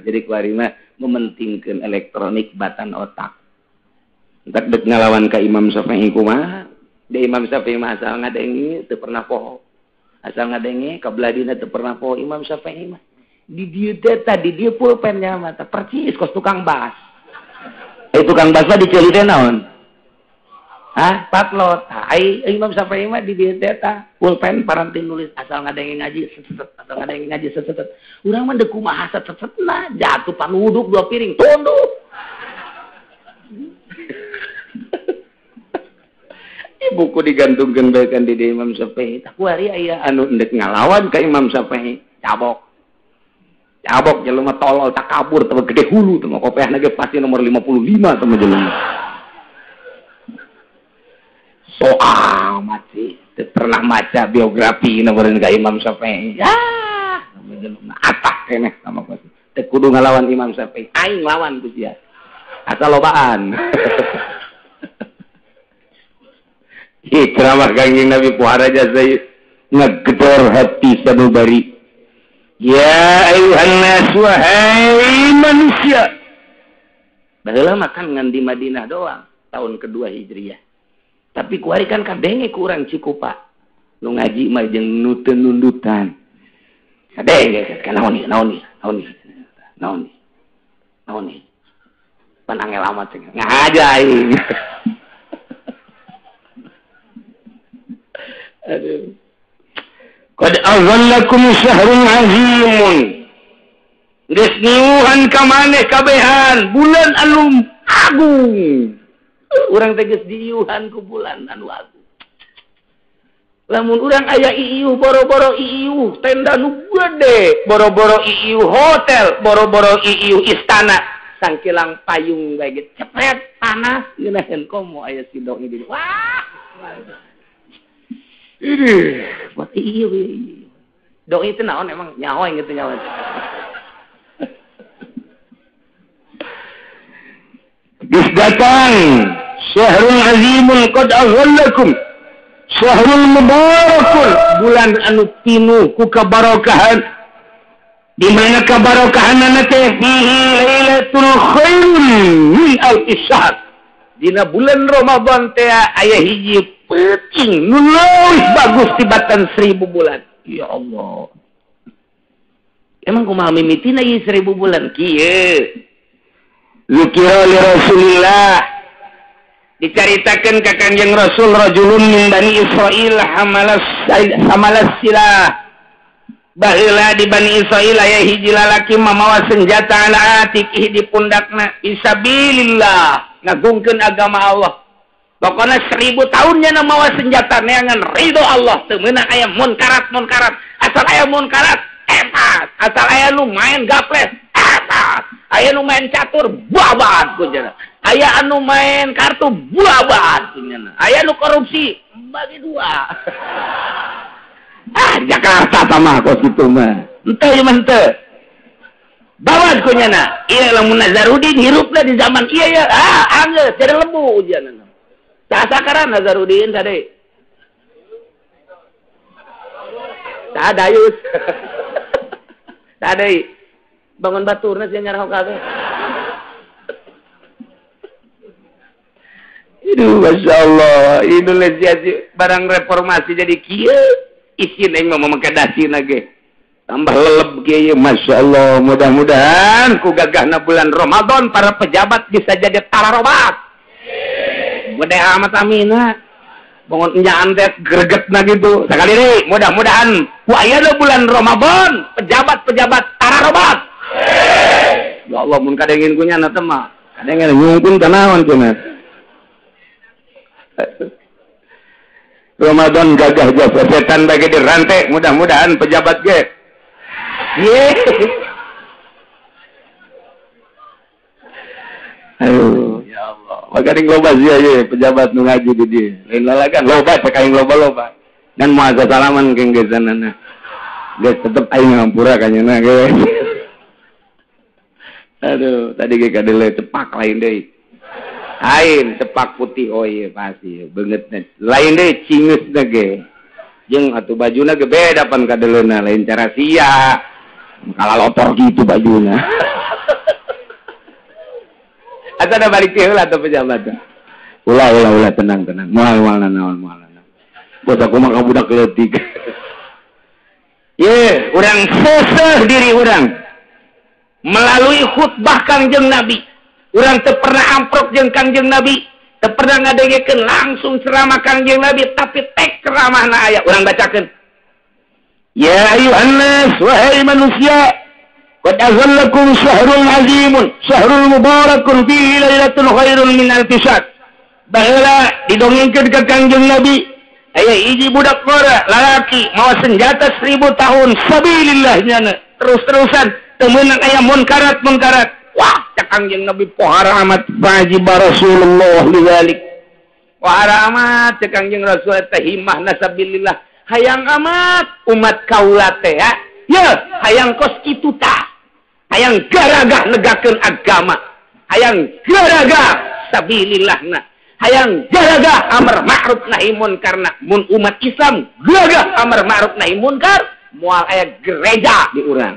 Jadi kuari mah mementingkeun elektronik batan otak. Entak dek ngalawan ka Imam Syafi'i kumaha? Da Imam Syafi'i mah asal ngadenge teu pernah poho. Asal ngadenge kabeladina teu pernah poho Imam Syafi'i mah. Di dieu teh tadi dieu pulpennya mah teh percis kos tukang bas. Tukang bas mah diceuli teh naon? Hah, patlot. Ai Imam Syafi'i mah di dieu teh tah pulpen paranti nulis asal ngadenge ngaji seset, asal ngadenge ngaji seset. Urang mah deuk kumaha sesetna, jatuh panuduk dua piring tunduk. Buku digantungkeun bae kan di Imam Syafi'i. Tah kuari aya anu endek ngalawan ka Imam Syafi'i, cabok. Cabok jelema tolol takabur teh gede hulu teh kopeahna ge pasti nomor 55 teh jelema. So amat sih, teu pernah maca biografi nomor ka Imam Syafi'i. Ya, jelema atak keneh sama ku. Teu kudu ngalawan Imam Syafi'i, aing lawan ku sia. Asal lobaan. Ih, ceramah Kangjeng Nabi puhara jasa ngegedor hati sanubari. Ya ayuhan nas, wahai manusia. Baheula mah kan ngan di Madinah doang tahun kedua Hijriah. Tapi kuari kan kadenge ku urang Cikupa. Nu ngaji mah jeung nu teu nundutan. Kadenge kan naon ieu, naon ieu, naon ieu. Naon ieu. Naon ieu. Pan angel amat cenah. Ngahaja aing. Aduh. Qad azallakum syahrun azimun. Geus niuhan ka maneh kabehan bulan anu agung. Urang teh geus diiuhan ku bulan anu agung. Lamun urang aya iiuh boro-boro iiuh tenda nu gede, boro-boro iiuh hotel, boro-boro iiuh istana, sangkilang payung bae ge cepet panas ngeunaheun komo aya sidong di. Wah. Ini buat iya, iya. Doi itu naon emang nyawa yang gitu nyawa. Geus datang syahrun azimun qad aghallakum Syahrul mubarakun bulan anu pinuh ku kabarokahan. Di mana kabarokahanana teh fihi lailatul khairun min alfi syahr. Dina bulan Ramadan teh aya hiji peuting nu leuwih bagus tibatan 1000 bulan. Ya Allah. Emang kumaha mimitina ieu 1000 bulan kieu? Zikira li Rasulillah dicaritakeun ka Kanjeng Rasul rajulun min Bani Israil hamalas silah. Baheula di Bani Israil aya hiji lalaki mamawa senjata ala atiqih di pundakna fisabilillah ngagungkeun agama Allah. Pokona 1000 tahun nya mawa senjata neangan ridho Allah teu meunang aya munkarat-munkarat. Asal aya munkarat epat, asal aya nu main gaples epat, aya nu main catur babat kunyana, aya anu main kartu babat kunyana, aya nu korupsi bagi dua. Ah Jakarta sama kos kitu mah henteu ieu mah henteu babat kunyana. Ieu lamun Nazarudin hirupna di zaman ieu ya ah anggeus jadi lebu ujianna. Sakaran Nazarudin tadi tak dayus. Tadi bangun baturna sia nyarah kabeh. Aduh, Masya Allah, Indonesia barang reformasi jadi kieu isin aing mah make dasina ge. Tambah leleb kieu, Masya Allah. Mudah-mudahan ku gagahna bulan Ramadan para pejabat bisa jadi tararobat. Mudah amat amina. Bangun enyaan teh gregetna gitu. Sekali deui, mudah-mudahan ku ayeuna bulan Ramadan pejabat-pejabat tararobat. Ya Allah, mun kadengin ku nyana teh mah. Kadengin nyungkun teh naon cenah. Ramadan gagah jasa setan bagi dirantai, mudah-mudahan pejabat ge. Ye. Aduh, ya Allah. Maka loba sia ye pejabat nu ngaji di dieu. Lain lalagan loba cek aing loba-loba. Dan moal salaman ke geus-sanana. Geus tetep aing ngampura ka nyeuna ge. Aduh, tadi ge kadele cepak lain deui. Lain cepak putih oh iya pasti beungeutna. Lain deui cingeusna ge. Jeung atuh bajuna ge beda pan kadeleuna lain cara sia. Kalalotor gitu bajuna. Atau ada balik heula atau pejabat. Ulah ulah ulah tenang tenang. Moal moal naon moal naon. Bos aku mah ka budak leutik. Ye, urang seseh diri urang. Melalui khutbah Kangjeng Nabi. Urang teu pernah amprok jeung Kangjeng Nabi, teu pernah ngadengekeun langsung ceramah Kangjeng Nabi, tapi tek ceramahna aya urang bacakeun. Ya ayuhan nas, wahai manusia, qad azallakum syahrul azimun, syahrul mubarakun fihi lailatul khairun min alfi syahr. Baheula didongengkeun ka Kangjeng Nabi, aya hiji budak ngora lalaki mawa senjata 1000 tahun sabilillah nyana terus-terusan teu meunang aya munkarat-munkarat. Wah, cak Kangjeng Nabi pohara amat wajib Rasulullah lidzalik. Pohara amat cak Kangjeng Rasul teh himahna sabilillah. Hayang amat umat kaula teh ya. Ya, hayang kos kitu tah. Hayang garagah negakeun agama. Hayang garagah sabilillahna. Hayang garagah amar ma'ruf nahi munkarna. Mun umat Islam gagah amar ma'ruf nahi munkar, moal aya gereja di urang.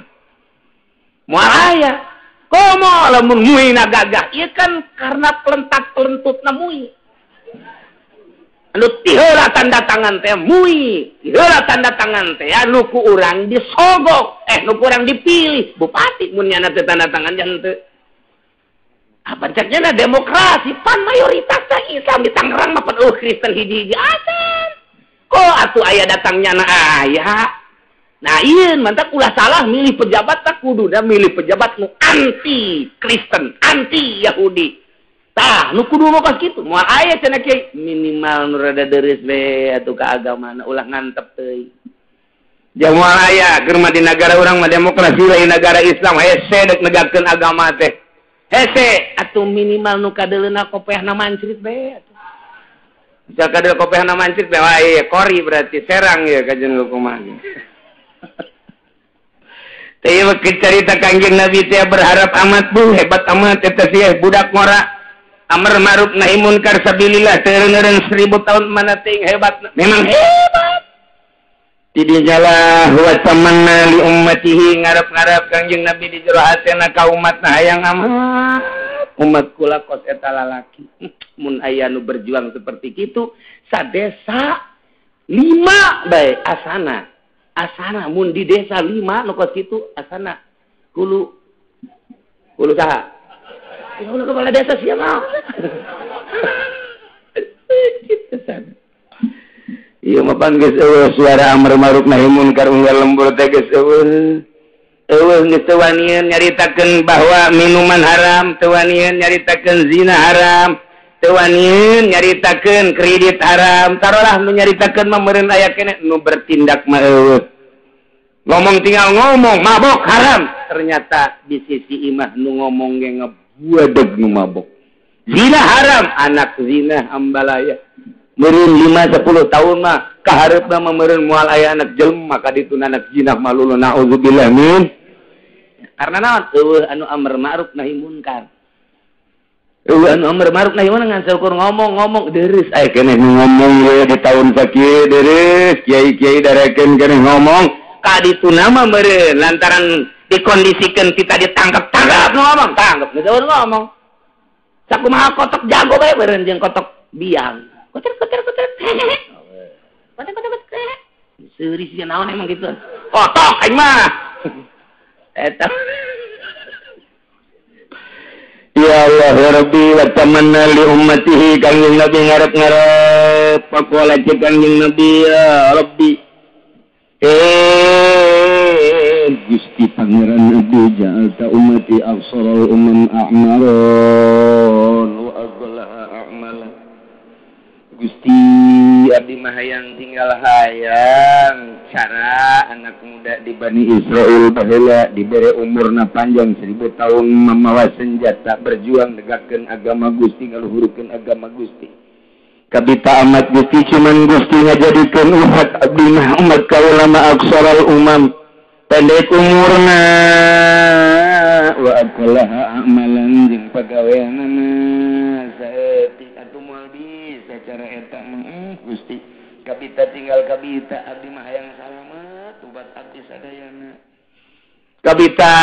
Moal aya. Komo lamun muina gagah, ieu kan karena pelentat-pelentutna mui. Anu tiheula tanda tangan teh mui, tiheula tanda tangan teh anu ku urang disogok, nu ku urang dipilih bupati mun nyana teh tanda tangan jan teu. Apa ceknya na demokrasi pan mayoritas teh Islam di Tangerang mah pan Kristen hiji-hiji acan. Kok atuh aya datang nyana aya. Nah iya, mantap ulah salah milih pejabat tak kuduna milih pejabat nu anti Kristen, anti Yahudi. Tah, nu kudu mah pas kitu. Moal aya cenah kiai minimal nu rada deureuh we atuh ka agamana ulah ngantep teuing. Moal aya keur mah di nagara urang mah demokrasi lain nagara Islam hese deuk negakeun agama teh. Hese atuh minimal nu kadeuleuna kopehna mancrit we atuh. Misal kadeul kopehna mancrit we wah ieu kori berarti serang ieu kajen lu kumaha. Teu cerita Kangjeng Nabi teh berharap amat bu hebat amat eta sih budak ngora. Amar ma'ruf nahi munkar sabilillah teu 1000 tahun mana ting hebat. Memang hebat. Tidinya lah wa tamanna li ummatihi ngarep-ngarep Kangjeng Nabi di jero hatena ka umatna hayang amat. Umat kula kos eta lalaki. Mun aya nu berjuang seperti kitu sadesa 5 bae asana. Asana mun di desa 5 nu kos kitu asana. Hulu hulu saha? Hulu kepala desa sia mah. Kitu sana. Ieu mah pan geus eueuh suara amar ma'ruf nahi munkar unggal lembur teh geus eueuh. Eueuh geus teu wanian nyaritakeun bahwa minuman haram, teu wanian nyaritakeun zina haram, teu wanian nyaritakeun kredit haram. Tarolah nu nyaritakeun mah meureun aya keneh nu bertindak mah eueuh. Ngomong tinggal ngomong, mabok haram. Ternyata di sisi imah nu ngomong ge ngebuadeg nu mabok. Zina haram, anak zina ambalaya. Meureun 5-10 tahun mah kahareupna mah meureun moal aya anak jelema ka ditu anak zina mah lulu naudzubillah min. Karena naon eueuh anu amar ma'ruf nahi munkar. Eueuh anu amar ma'ruf nahi munkar ngan saukur ngomong-ngomong deureuh aya keneh ngomong we di tahun sakieu deureuh kiai-kiai darekeun keneh ngomong ka ditu mah meureun lantaran dikondisikeun kita ditangkap-tangkap ngomong tangkap geus ngomong. Sakumaha kotok jago bae meureun jeung kotok biang. Koter koter koter. Koter koter koter. Seuri sia naon emang gitu. Kotok aing mah. Eta. Ya Allah ya Rabbi wa tamanna li ummatihi Kangjeng Nabi ngarep-ngarep pakola cek Kangjeng Nabi ya Rabbi. Gusti Pangeran Nabi ja'alta ummati absaral umam a'maron wa aghlaha a'mala. Gusti abdi mah hayang tinggal hayang cara anak muda di Bani Israel baheula dibere umurna panjang 1000 tahun mamawa senjata berjuang negakkeun agama Gusti ngaluhurkeun agama Gusti. Kabita amat Gusti cuman Gusti ngajadikeun umat abdi mah umat kaula mah aksaral umam pendek umurna wa aqlaha amalan jeung pagaweanana saeutik atuh moal bisa cara eta mah Gusti kabita tinggal kabita abdi mah hayang salamet ubat abdi sadayana kabita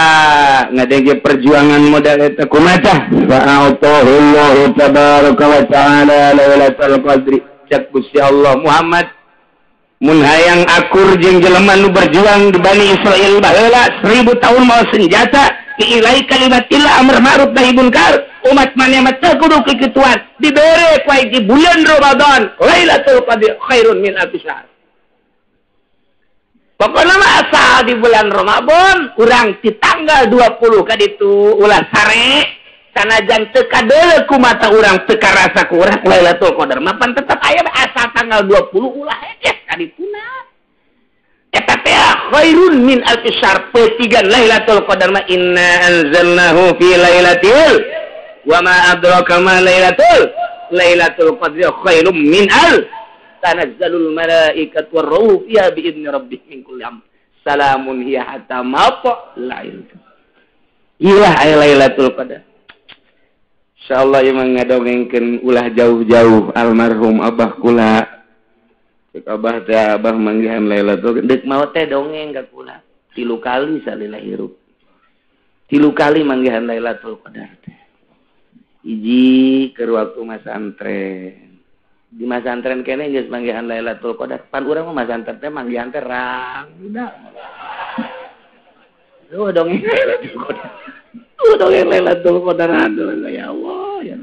ngadenge perjuangan modal eta kumaha tah fa'atahullahu tabaraka wa ta'ala lailatul qadri cek Gusti Allah Muhammad mun hayang akur jeung jelema nu berjuang di Bani Israil baheula 1000 tahun mawa senjata diilai kalimatillah amar ma'ruf nahi munkar umat maneh mah teu kudu kikituan dibere ku di bulan Ramadan Lailatul Qadri khairun min alfi syahr. Pokona mah asal di bulan Ramadan urang di tanggal 20 ka ditu ulah sare sanajan teu kadeuleu ku mata urang teu karasa ku urang Lailatul Qadar mah pan tetep aya asal tanggal 20 ulah hese ka dituna. Eta teh khairun min alfi syahr petigan Lailatul Qadar mah inna anzalnahu fi lailatul wa ma adraka ma lailatul qadri khairum min al tanazzalul malaikatu warruhu fiha bi idni rabbihim min kulli amr salamun hiya hatta matla'il ilah aya Lailatul Qadar. Insyaallah ieu mah ngadongengkeun ulah jauh-jauh almarhum abah kula. Cek abah teh abah manggihan Lailatul Qadar deuk maot teh dongeng ka kula 3 kali salila hirup 3 kali manggihan Lailatul Qadar teh. Hiji keur waktu masantren. Di masantren keneh geus manggihan Lailatul Qadar. Pan urang mah masantren teh manggihan teh rang udah. Duh dongeng Lailatul Qadar. Duh dongeng Lailatul Qadar aduh ya Allah ya.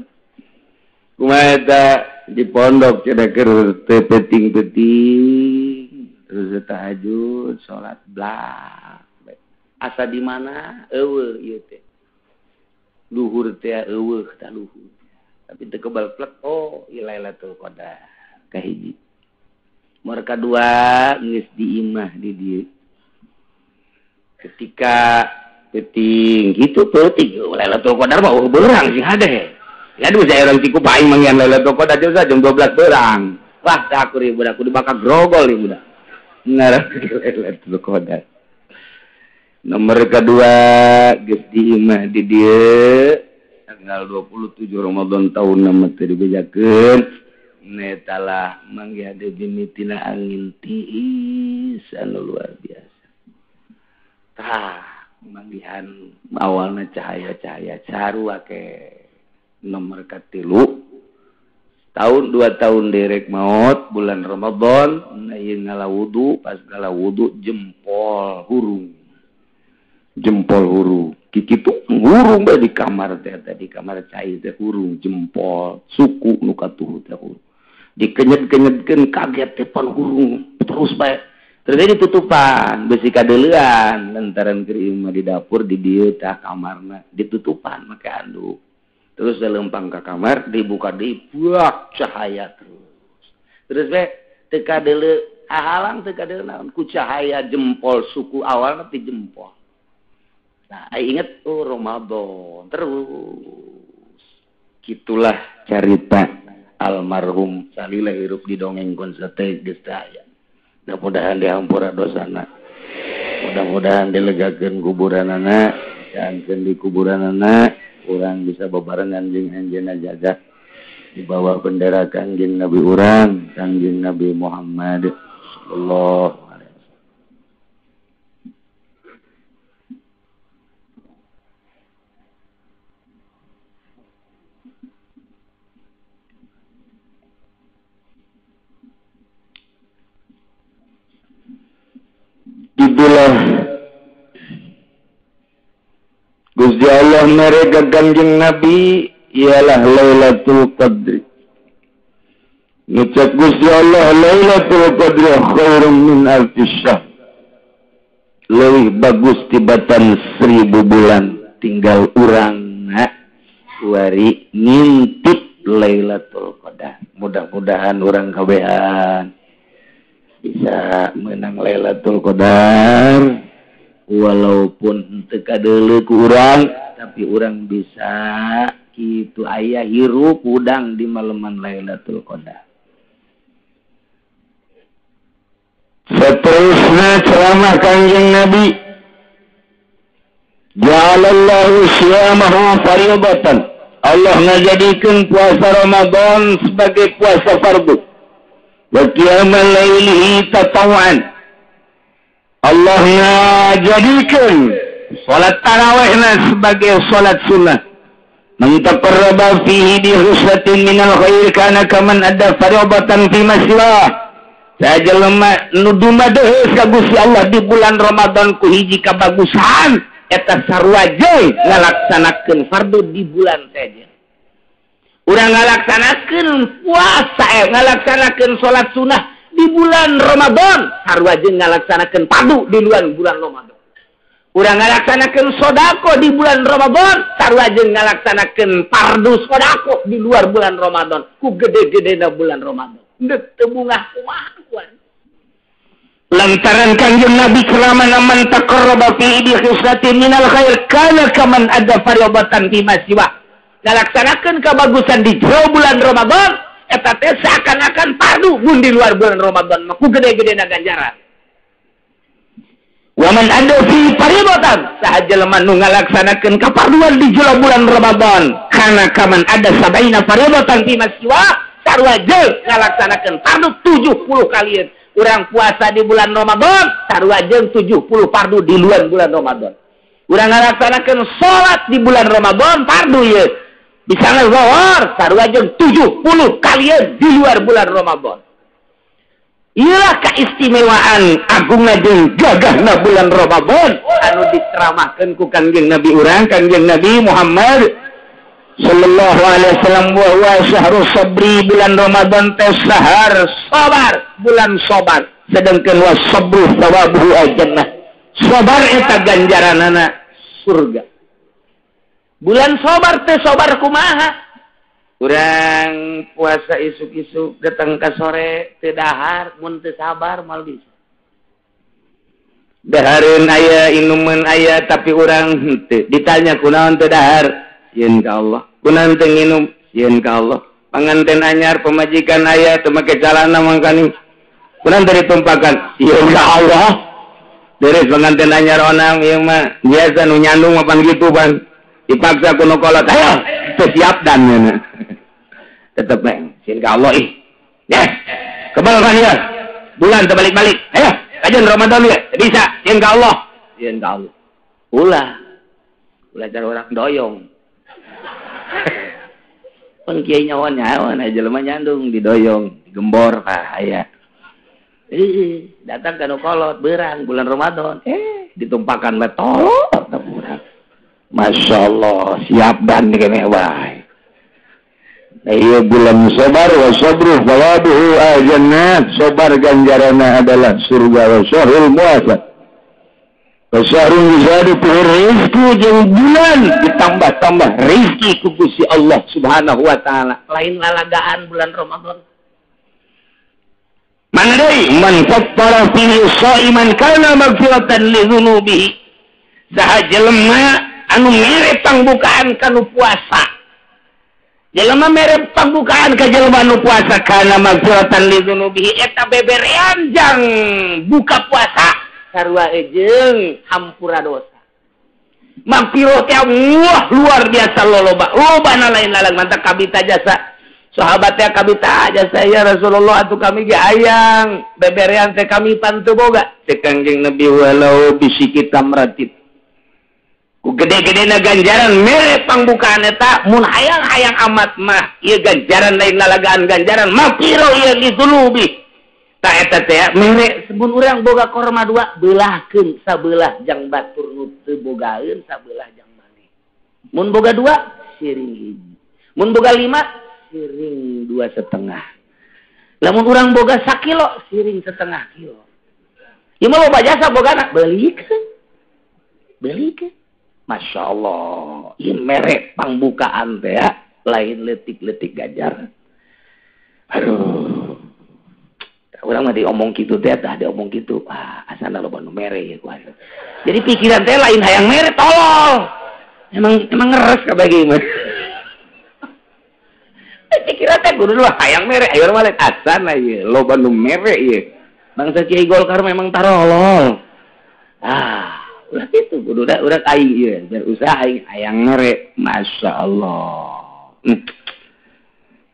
Kumaha eta di pondok cenah keur teu peuting-peuting terus tahajud salat blak. Asa di mana eueuh ieu teh. Luhur teh eueuh tah luhur. Tapi teu kebal plek oh ieu Lailatul Qadar kahiji. Mor kadua geus di imah di dieu. Ketika peuting kitu peuting Lailatul Qadar mah beurang sing hade. Ya aduh saya orang tiku paing manggihan Lailatul Qadar jam 12 beurang. Wah teh aku rieu budak kudu bakal grogol ieu budak. Ngarep Lailatul Qadar. Nomor kedua geus di imah di dieu Tanggal 27 Ramadan tahun nama teu dibejakeun netalah manggih ade mimitina angin tiis anu luar biasa. Tah manggihan awalna cahaya-cahaya sarua ke nomor katilu tahun 2 tahun derek maut bulan Ramadan ieu ngala wudu pas ngala wudu jempol hurung kikitu hurung bae di kamar teh di kamar cai teh hurung jempol suku nu katuhu teh hurung dikenyet-kenyetkeun kaget teh pan hurung terus bae terjadi tutupan besi kadeuleuan lantaran keur imah di dapur di dieu tah kamarna ditutupan make anduk terus lempang ke kamar dibuka deui buak cahaya terus terus bae teu kadeuleu halang teu kadeuleu naon ku cahaya jempol suku awalna ti jempol. Nah inget oh Ramadan terus gitulah carita almarhum salila hirup di dongeng konsate geus teh aya. Mudah-mudahan dihampura dosana. Mudah-mudahan dilegakeun kuburanana, diangkeun di kuburanana, urang bisa bebarengan jeung anjeunna jaga di bawah bendera Kangjeng Nabi urang, Kangjeng Nabi Muhammad sallallahu alaihi wasallam. Itulah Gusti Allah mereka Kangjeng Nabi ialah Lailatul Qadri. Ngucap Gusti Allah Lailatul Qadri khairum min alfi syahr. Leuwih bagus tibatan 1000 bulan. Tinggal urang wari ngintip Lailatul Qadar. Mudah-mudahan urang kabehan bisa menang Lailatul Qadar walaupun teu kadeuleu ku urang tapi urang bisa kitu aya hirup udang di maleman Lailatul Qadar. Seterusnya ceramah Kangjeng Nabi ja'alallahu siyamahu fardatan. Allah ngajadikeun puasa Ramadan sebagai puasa fardu. Wa qiyamal lailihi tatawwan. Allah ngajadikeun salat tarawihna sebagai salat sunnah. Man taqarraba fihi bi husnatin minal khair kana kaman adda fardatan fi ma siwa. Saja lemah nu dumadeheus ka Gusti Allah di bulan Ramadan ku hiji kabagusan eta sarua jeung ngalaksanakeun fardu di bulan saja. Urang ngalaksanakeun puasa, ngalaksanakeun salat sunah di bulan Ramadan, sarua jeung ngalaksanakeun fardu di luar bulan Ramadan. Urang ngalaksanakeun sedekah di bulan Ramadan, sarua jeung ngalaksanakeun fardu sedekah di luar bulan Ramadan, ku gede-gedena bulan Ramadan. Deuk teu bungah kumaha kuan. Lantaran Kangjeng Nabi kelamana man taqarraba fi bi khislatin minal khair kana kaman adda fardatan fi ma siwa. Ngalaksanakeun kabagusan di jero bulan Ramadan eta teh seakan-akan fardu mun di luar bulan Ramadan mah ku gede-gedena ganjaran. Wa man adda fi fardatan saha jelema nu ngalaksanakeun kafarduan di jero bulan Ramadan kana kaman adda sabaina fardatan fi ma siwa sarua jeung ngalaksanakeun fardu 70 kalian. Urang puasa di bulan Ramadan sarua jeung 70 fardu di luar bulan Ramadan. Urang ngalaksanakeun salat di bulan Ramadan fardu ieu. Bisa ngazuhur sarua jeung 70 kalian di luar bulan Ramadan. Iyalah keistimewaan agungna jeung gagahna bulan Ramadan anu diceramahkeun ku Kangjeng Nabi urang, Kangjeng Nabi Muhammad sallallahu alaihi wasallam wa huwa syahrus sabri. Bulan Ramadan teh sahar sabar, bulan sabar. Sedangkan wa sabru thawabuhu al-jannah. Sabar eta ganjaranana surga. Bulan sabar teh sabar kumaha? Urang puasa isuk-isuk datang ka sore teu dahar, mun teu sabar moal bisa. Dahareun aya, inumeun aya, tapi urang henteu. Ditanya kunaon teu dahar? Sieun ka Allah. Kunaon teu nginum? Sieun ka Allah. Panganten anyar pamajikan aya teu make calana mangkani. Kunaon teu ditumpakan? Sieun ka Allah. Beres pengantin anyar onang ieu mah biasa nu nyandung mah pan kitu pan. Dipaksa ku nu kolot, ayo teu siap dan tetep bae sieun ka Allah ih. Ya, kebal kan ya. Bulan terbalik-balik. Ayo, kajian Ramadan ya. Bisa, sieun ka Allah. Sieun ka Allah. Ulah. Ulah cara orang doyong. Pan kiai nyawa nyawa na jelema nyandung didoyong, digembor kah aya. Datang ka nu kolot beurang bulan Ramadan. Ditumpakan we tolot urang. Masya Allah, siap dan keneh wae. Iya bulan sabar wa sabru thawabuhu al-jannah. Sabar ganjaranna adalah surga wa syahrul muasa. Wa syahrul yuzadu fihi rizqu, jeung bulan ditambah-tambah rizki ku Gusti Allah Subhanahu wa taala. Lain lalagaan bulan Ramadan. Mana deui man fattara fihi shaiman kana maghfiratan li dzunubihi. Saha jelema anu mere pangbukaan kanu puasa. Jelema mere pangbukaan ka jelema anu puasa kana maghfiratan li dzunubihi, eta beberean jang buka puasa sarua jeung hampura dosa. Maghfirah teh wah luar biasa loloba. Lobana lain lalang mantap kabita jasa. Sahabat teh kabita jasa ya Rasulullah atuh kami ge hayang beberean teh kami pan teu boga. Cek Kangjeng Nabi walau bisiki tamratin. Ku gede-gedena ganjaran mere pangbukaan eta mun hayang-hayang amat mah ieu ganjaran lain lalagaan ganjaran maghfirah ieu li dzunubi. Ta eta teh mere sebun urang boga korma dua beulahkeun sabelah jang batur nu teu bogaeun sabelah jang maneh. Mun boga dua siring hiji. Mun boga lima siring 2,5. Lamun urang boga sakilo siring setengah kilo. Ieu mah loba jasa bogana beulikeun. Beulikeun. Masya Allah, ini merek pangbukaan teh ya, lain letik-letik gajar. Aduh, orang mah diomong gitu teh, dah diomong gitu, ah asana loba nu mere ya kuat. Jadi pikiran teh lain hayang mere, tolol. Emang ngeres kabeh mah. Pikiran teh kudu lah hayang mere, ayo mah lain asana ieu, loba nu mere ieu. Bangsa Kiai Golkar memang tarolol. Ah. Ulah itu kudu da urang aing ieu berusaha aing hayang mere. Masya Allah.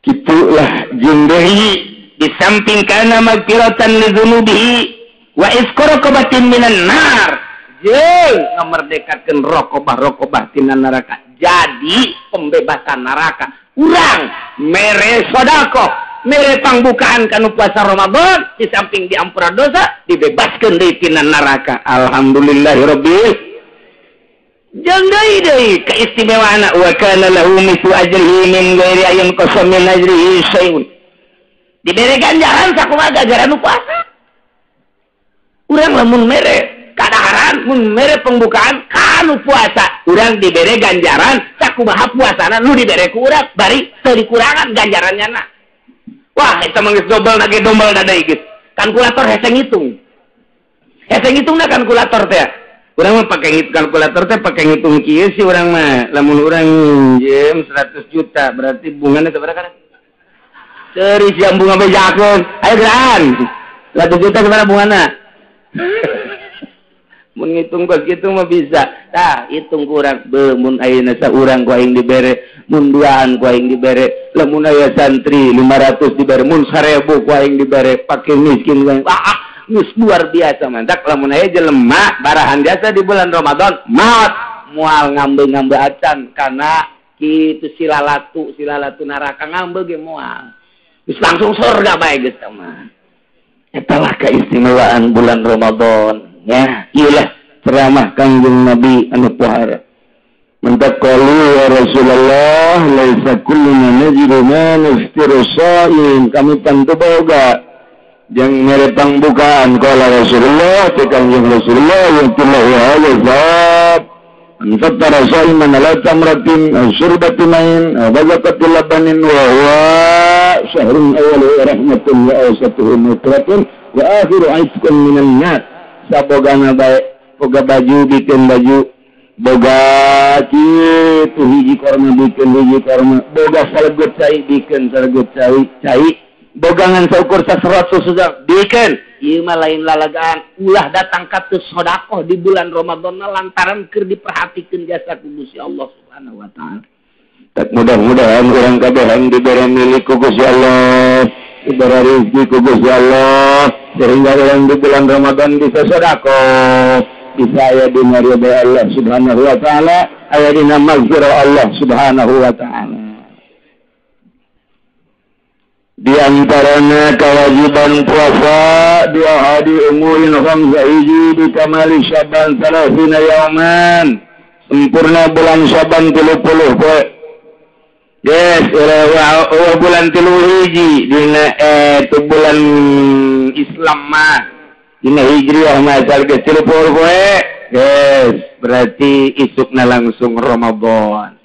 Kitulah jeung deui di samping kana magfiratan li dzunubihi wa isqaraqabatin minan nar. Jeung ngamerdekakeun rokobah-rokobah tina neraka. Jadi pembebasan neraka. Urang mere sedekah, mere pangbukaan kanu puasa Ramadan, di samping diampura dosa, dibebaskeun deui tina neraka. Alhamdulillahirabbil. Jeung deui deui keistimewaanna wa kana lahu mithlu ajrihi min ghairi ayyin qasam min ajrihi syai'un. Dibere ganjaran sakumaha ganjaran nu puasa. Urang lamun mere kadaharan, mun mere pembukaan kanu puasa, urang dibere ganjaran sakumaha puasana nu dibere ku urang, bari teu dikurangan ganjarannya na. Wah, eta mah geus dobel na ge dombel da deui geus. Kalkulator hese ngitung. Hese ngitungna kalkulator teh. Urang mah pake kalkulator teh pake ngitung kieu sih urang mah. Lamun urang minjem 100 juta berarti bungana sabaraha kana? Ceuri siang bunga bejakeun. Ayo geran. 100 juta sabaraha bungana? Mun ngitung kos kitu mah bisa. Tah, hitung ku urang beuh mun ayeuna saurang ku aing dibere, mun duaan ku aing dibere, lamun aya santri 500 dibere, mun 1000 ku aing dibere, fakir miskin ku aing. Ah, geus luar biasa mantak lamun aya jelema barahan jasa di bulan Ramadan, maot moal ngambe-ngambe acan kana kitu silalatu neraka ngambe ge moal. Geus langsung surga bae geus mah. Eta lah keistimewaan bulan Ramadan. Ya, iyalah ceramah Kangjeng Nabi anu pohara. Mentaqalu ya Rasulullah laisa kulluna najidu ma nuftiru sha'im. Kami tentu boga jeung mere pangbukaan qala Rasulullah teh Kangjeng Rasulullah yaqulu hadza zat an fattara sha'iman ala tamratin aw syurbatin ma'in aw bazaqatil labanin wa huwa syahrun awwaluhu rahmatun wa awsatuhu nutratun wa akhiru 'itqun minan nar. Sabogana bae boga baju bikin baju, boga kitu hiji korma bikin hiji korma, boga salegut cai bikin salegut cai, cai Bogangan saukur 100 sudah bikeun. Ieu mah lain lalagaan, ulah datang ka teu sedekah di bulan Ramadan lantaran keur diperhatikeun jasa ku Gusti Allah Subhanahu wa taala. Tak mudah-mudahan urang kabehan dibere milik ku Gusti Allah, dibere rezeki ku Gusti Allah sehingga urang di bulan Ramadan bisa sedekah, bisa aya dina ridha Allah Subhanahu wa taala, aya dina maghfirah Allah Subhanahu wa taala. Di antaranya kewajiban puasa dua hari umurin khamsa hiji di kamali Syaban 30 yauman, sempurna bulan Syaban 30 poe. Yes, bulan 3 hiji dina itu bulan Islam mah dina Hijriah mah asal geus 30 poe. Yes, berarti isukna langsung Ramadan.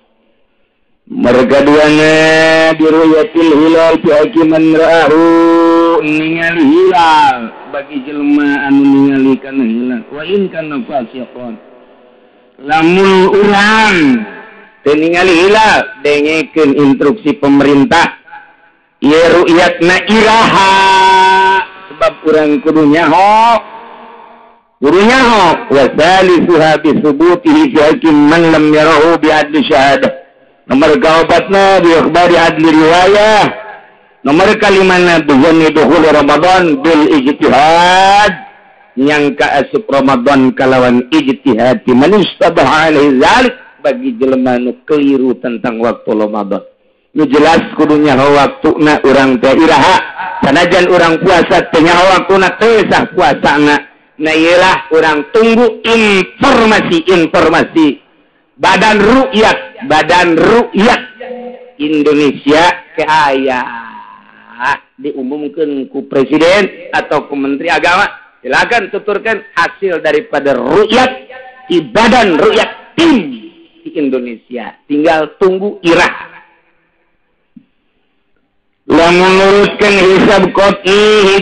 Mereka duanya diruyatil hilal fi hakiman ra'ahu, ningali hilal bagi jelema anu ningali kana hilal wa in kana fasiqon. Lamun urang teu ningali hilal, dengekeun instruksi pemerintah ieu ru'yatna iraha, sebab urang kudu nyaho, kudu nyaho. Wa salisuha bi subutihi fi hakim man lam yarahu bi adli syahadah. Nomor keempatna bi ikhbari adli riwayah. Nomor kalimana bizanni dukhul Ramadan bil ijtihad, nyangka asup Ramadan kalawan ijtihad man istabaha alaihi zalik, bagi jelema nu keliru tentang waktu Ramadan. Nu jelas kudu nyaho waktuna urang teh iraha, sanajan urang puasa teh nyaho waktuna teu sah puasana. Nah ieulah urang tunggu informasi-informasi Badan Rukyat Indonesia ke aya diumumkan ku presiden atau ku menteri agama, silakan tuturkan hasil daripada rukyat di Badan Rukyat tim di Indonesia. Tinggal tunggu irah. Lamun menurutkan hisab qot'i,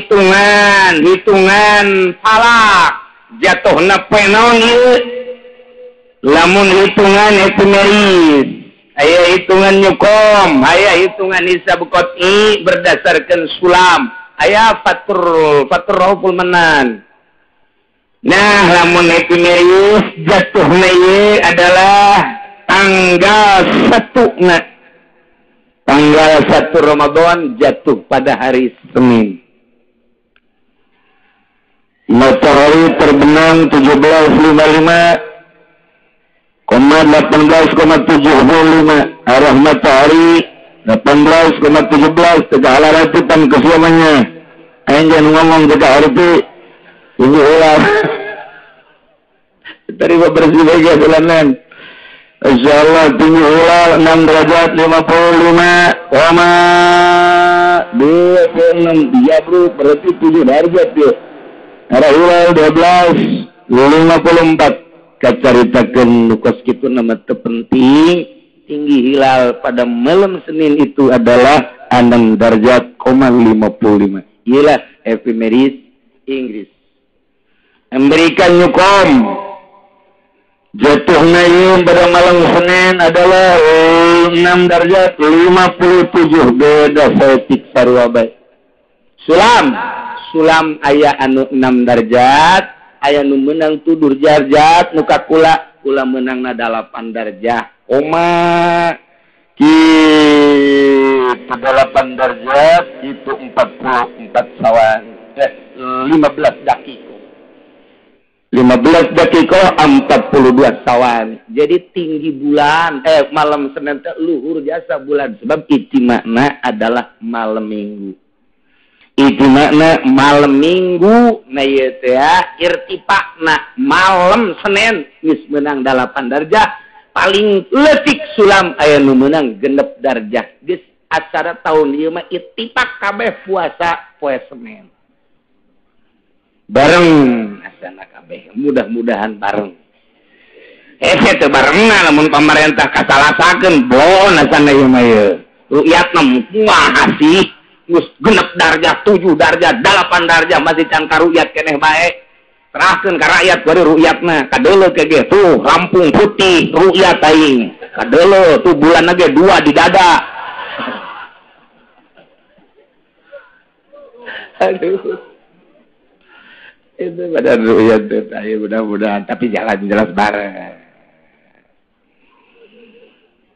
hitungan falak jatuhna penon ieu. Lamun hitungan epimeris, aya hitungan nyukom, aya hitungan hisab qot'i berdasarkan sulam, aya fatur rauful manan. Nah, lamun epimeris jatuhna ieu adalah tanggal 1 na. Tanggal 1 Ramadan jatuh pada hari Senin. Matahari terbenam 17.55,18,75, arah matahari 18,17 tegak ratutan kesiamannya. Aing jangan ngomong tegak harti ini ulah. Terima bersih bagai bulanan. Insyaallah tinggi hilal 6 derajat 55,26 bro, berarti 7 derajat ya. Arah hilal 12.54. Kacaritakeun nu kos kitu nama teu penting. Tinggi hilal pada malam Senin itu adalah 6 derajat 55. Iyalah epimeris Inggris. Memberikan nyukom jatuhna ieu pada malam Senin adalah 6 derajat 57, beda saeutik sarua bae. Sulam aya anu 6 derajat, aya nu meunang tudur derajat, nu ka kula kula meunangna 8 derajat. Koma kitu 8 derajat itu 44 sawan 15 dakiko. 15 dakiko 42 sawan. Jadi tinggi bulan malam Senin teh luhur jasa bulan, sebab ijtima'na adalah malam Minggu. Ijtima'na malam Minggu na ieu teh irtifa'na malam Senin geus meunang 8 darjah, paling leutik sulam aya nu meunang 6 darjah. Geus acara tahun ieu mah ittifaq kabeh puasa poe Senin. Bareng asana kabeh, mudah-mudahan bareng. Hese teu barengna lamun pamarentah kasalasakeun bon asana ieu mah ieu. Rukyatna kumaha sih? Geus 6 darjah, 7 darjah, 8 darjah masih can karukyat keneh bae. Serahkeun ka rakyat bari rukyatna, kadeuleu ke ge tuh rampung putih rukyat aing. Kadeuleu tuh bulan ge 2 di dada. Aduh. Itu badan ru'yat teh mudah-mudahan tapi jalan jelas bareng.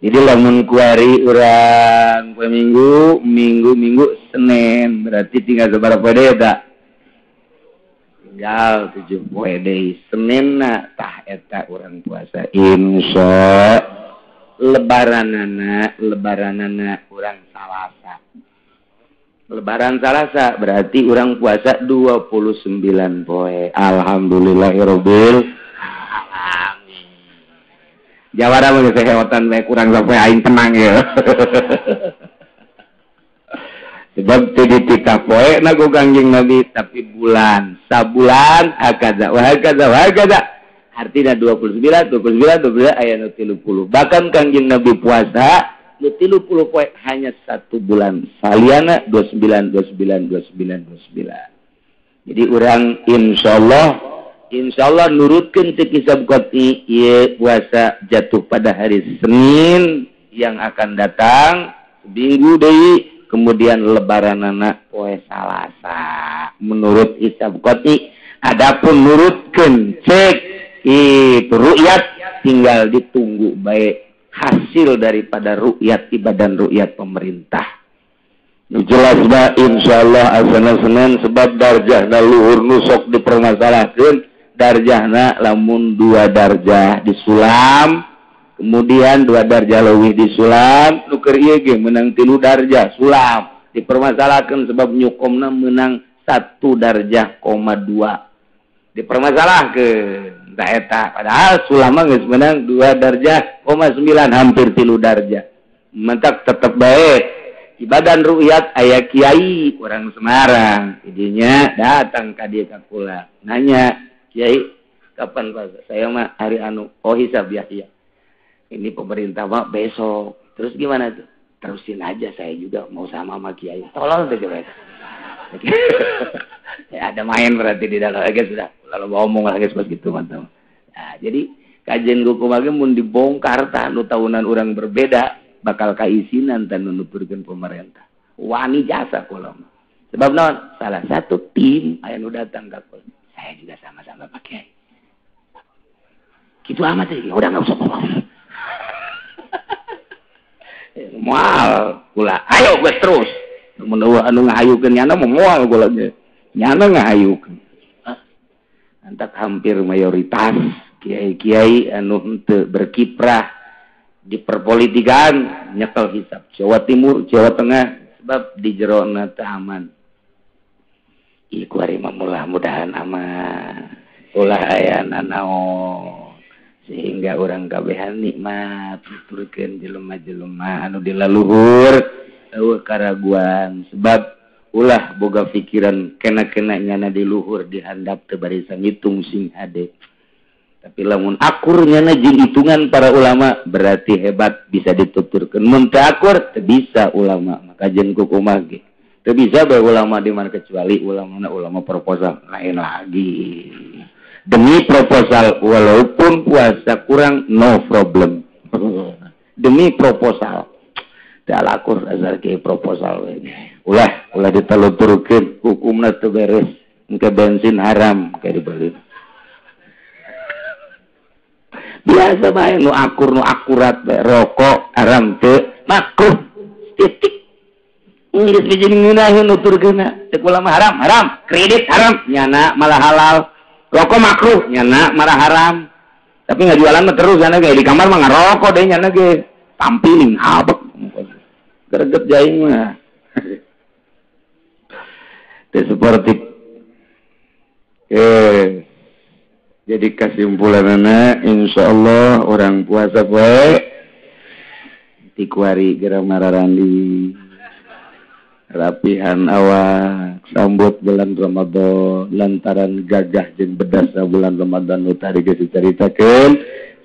Jadi lamun kuari urang poe Minggu, Minggu Senin berarti tinggal sabaraha poe deui eta? Tinggal 7 poe deui. Senin na tah eta urang puasa insya lebaranana urang Salasa. Lebaran Salasa berarti urang puasa 29 poe. Alhamdulillahirabbil alamin. Jawara mah geus heotan bae kurang sampai aing tenang ya. Sebab teu dititah poe na ku Kangjeng Nabi tapi bulan, sabulan hakaza wa hakaza wa hakaza. Artinya 29 29 29 aya nu 30. Bahkan Kangjeng Nabi puasa nu 30 poe hanya 1 bulan. Saliana 29 29 29 29. Jadi urang insyaallah nurutkeun teu hisab qati ieu puasa jatuh pada hari Senin yang akan datang minggu deui kemudian lebaranana poe Salasa menurut hisab qati. Adapun nurutkeun cek itu ru'yat tinggal ditunggu baik hasil daripada ru'yat ibadan ru'yat pemerintah. Jelas ba insyaallah asana Senin sebab darjahna luhur nu sok dipermasalahkeun darjahna lamun 2 darjah disulam kemudian 2 darjah leuwih disulam nu keur ieu ge meunang 3 darjah sulam dipermasalahkeun sebab nyukomna meunang 1 darjah koma 2 dipermasalahkeun tah eta padahal sulam mah geus meunang 2 darjah koma 9 hampir 3 darjah mentak tetep bae ibadan ru'yat aya kiai orang Semarang idinya datang ka dieu ka kula nanya kiai kapan puasa saya mah hari anu oh hisab ya iya ini pemerintah mah besok terus gimana tuh terusin aja saya juga mau sama kiai tolol deh coba ya ada main berarti di dalam lagi sudah lalu ngomong lagi seperti gitu mantap. Nah, jadi kajian hukum lagi mun dibongkar tah nu tahunan orang berbeda bakal kaisinan tan nuturkeun pemerintah wani jasa kula mah sebab naon salah satu tim aya nu datang ka kula saya juga sama-sama Pak Kiai gitu amat sih udah nggak usah ngomong moal kula ayo geus terus mun anu ngahayukeun nyana moal kula ge nyana ngahayukeun antak hampir mayoritas kiai-kiai anu henteu berkiprah di perpolitikan nyekel hisab Jawa Timur, Jawa Tengah sebab di jerona teu aman. Ieu kuari mah mudah-mudahan aman. Ulah aya nanaon sehingga urang kabehan nikmat nuturkeun jelema-jelema anu di laluhur eueuh karaguan sebab ulah boga pikiran kena-kena nyana di luhur dihandap teu barisan ngitung sing hade. Tapi lamun akur nyana jeung hitungan para ulama berarti hebat bisa dituturkeun. Mun teu akur teu bisa ulama maka jeung kukumaha ge. Teu bisa bae ulama di mana kecuali ulamana ulama proposal lain lagi. Demi proposal walaupun puasa kurang no problem. Demi proposal. Teu akur asal ke proposal we. Ulah diteluturkeun hukumna teu beres engke bensin haram kayak dibeli. Biasa bae nu akur nu akurat bae rokok haram teu makruh titik. Geus bijing ngeunaheun nuturkeunna cek ulama haram haram kredit haram nyana malah halal rokok makruh nyana malah haram tapi ngajualan mah terus nyana ge di kamar mah ngarokok deui nyana ge tampilin abek greget jaing mah. Teu seperti jadi kesimpulanana insyaallah orang puasa poe ti kuari geura mararandi rapihan awak sambut bulan Ramadan lantaran gagah jeung bedasna bulan Ramadan nu tadi geus dicaritakeun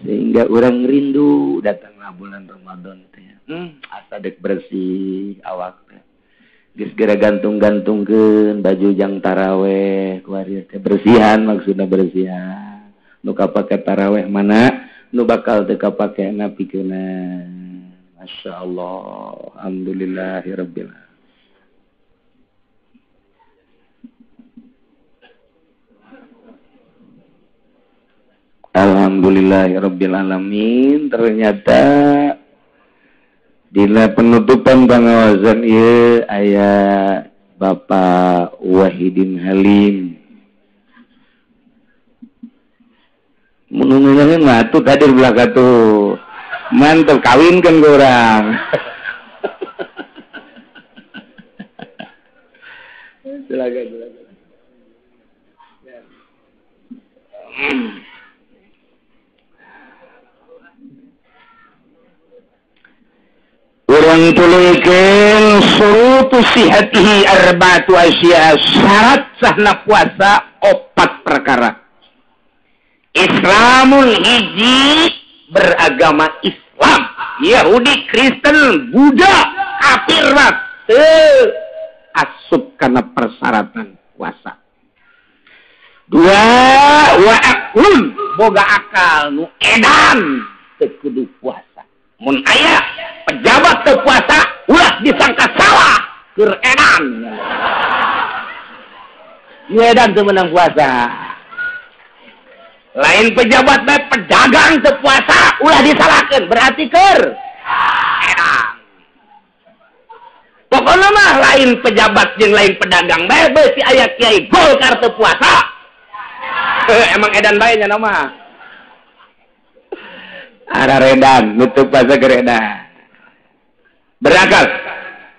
sehingga urang rindu datanglah bulan Ramadan teh asa dek bersih awak teh geus geura gantung-gantungkeun baju jang taraweh kuari teh bersihan maksudna bersihan nu kapake taraweh mana nu bakal teu kapakena pikeunna masyaallah alhamdulillahirabbil alamin. Alhamdulillahirabbil alamin. Ternyata dina penutupan pangawasan ieu aya Bapak Wahidin Halim. Mun mah atuh hadir belaka tuh. Mantep kawinkeun ku urang. Silakan, silakan. Urang tuluykeun surutu sihatihi arba'atu asya, syarat sahna puasa 4 perkara. Islamul hiji beragama Islam, Yahudi, Kristen, Buddha, kafir teu asup kana persyaratan puasa. 2 wa aqlun boga akal nu edan teu kudu puasa. Mun aya pejabat teu puasa ulah disangka salah keur edan. Nu edan teu meunang puasa. Lain pejabat bae pedagang teu puasa ulah disalahkeun berarti keur edan. Pokokna mah lain pejabat jeung lain pedagang bae beusi aya kiai Golkar teu puasa. Emang edan bae nya mah. Ara redan nutup puasa keur edan. Berakal.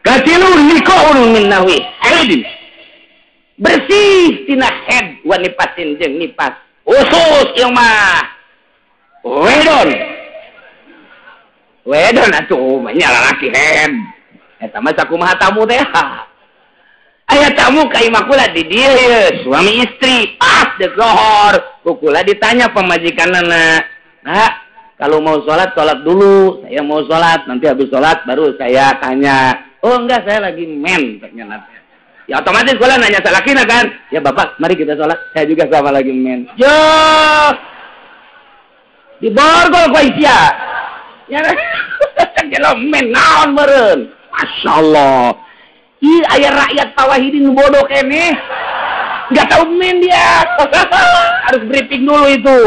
Katilu nikahun min nahwi haidin. Bersih tina head wa nipasin jeung nipas. Usus ieu mah. Wedon. Wedon atuh mah nya lalaki head. Eta mah sakumaha tamu teh. Aya tamu ka imah kula di dieu ye, suami istri pas deuk lohor. Ku kula ditanya pamajikanna, "Nak, kalau mau sholat, sholat dulu. Saya mau sholat, nanti habis sholat baru saya tanya." "Oh enggak, saya lagi men," tanya. Ya otomatis kula nanya salakina kan. "Ya bapak, mari kita sholat. Saya juga sama lagi men." Yo, diborgol ku sia. Ya, cek men naon meureun. Masya Allah. Ih, aya rakyat Pawahidin bodoh keneh. Enggak tahu men dia. Harus briefing dulu itu.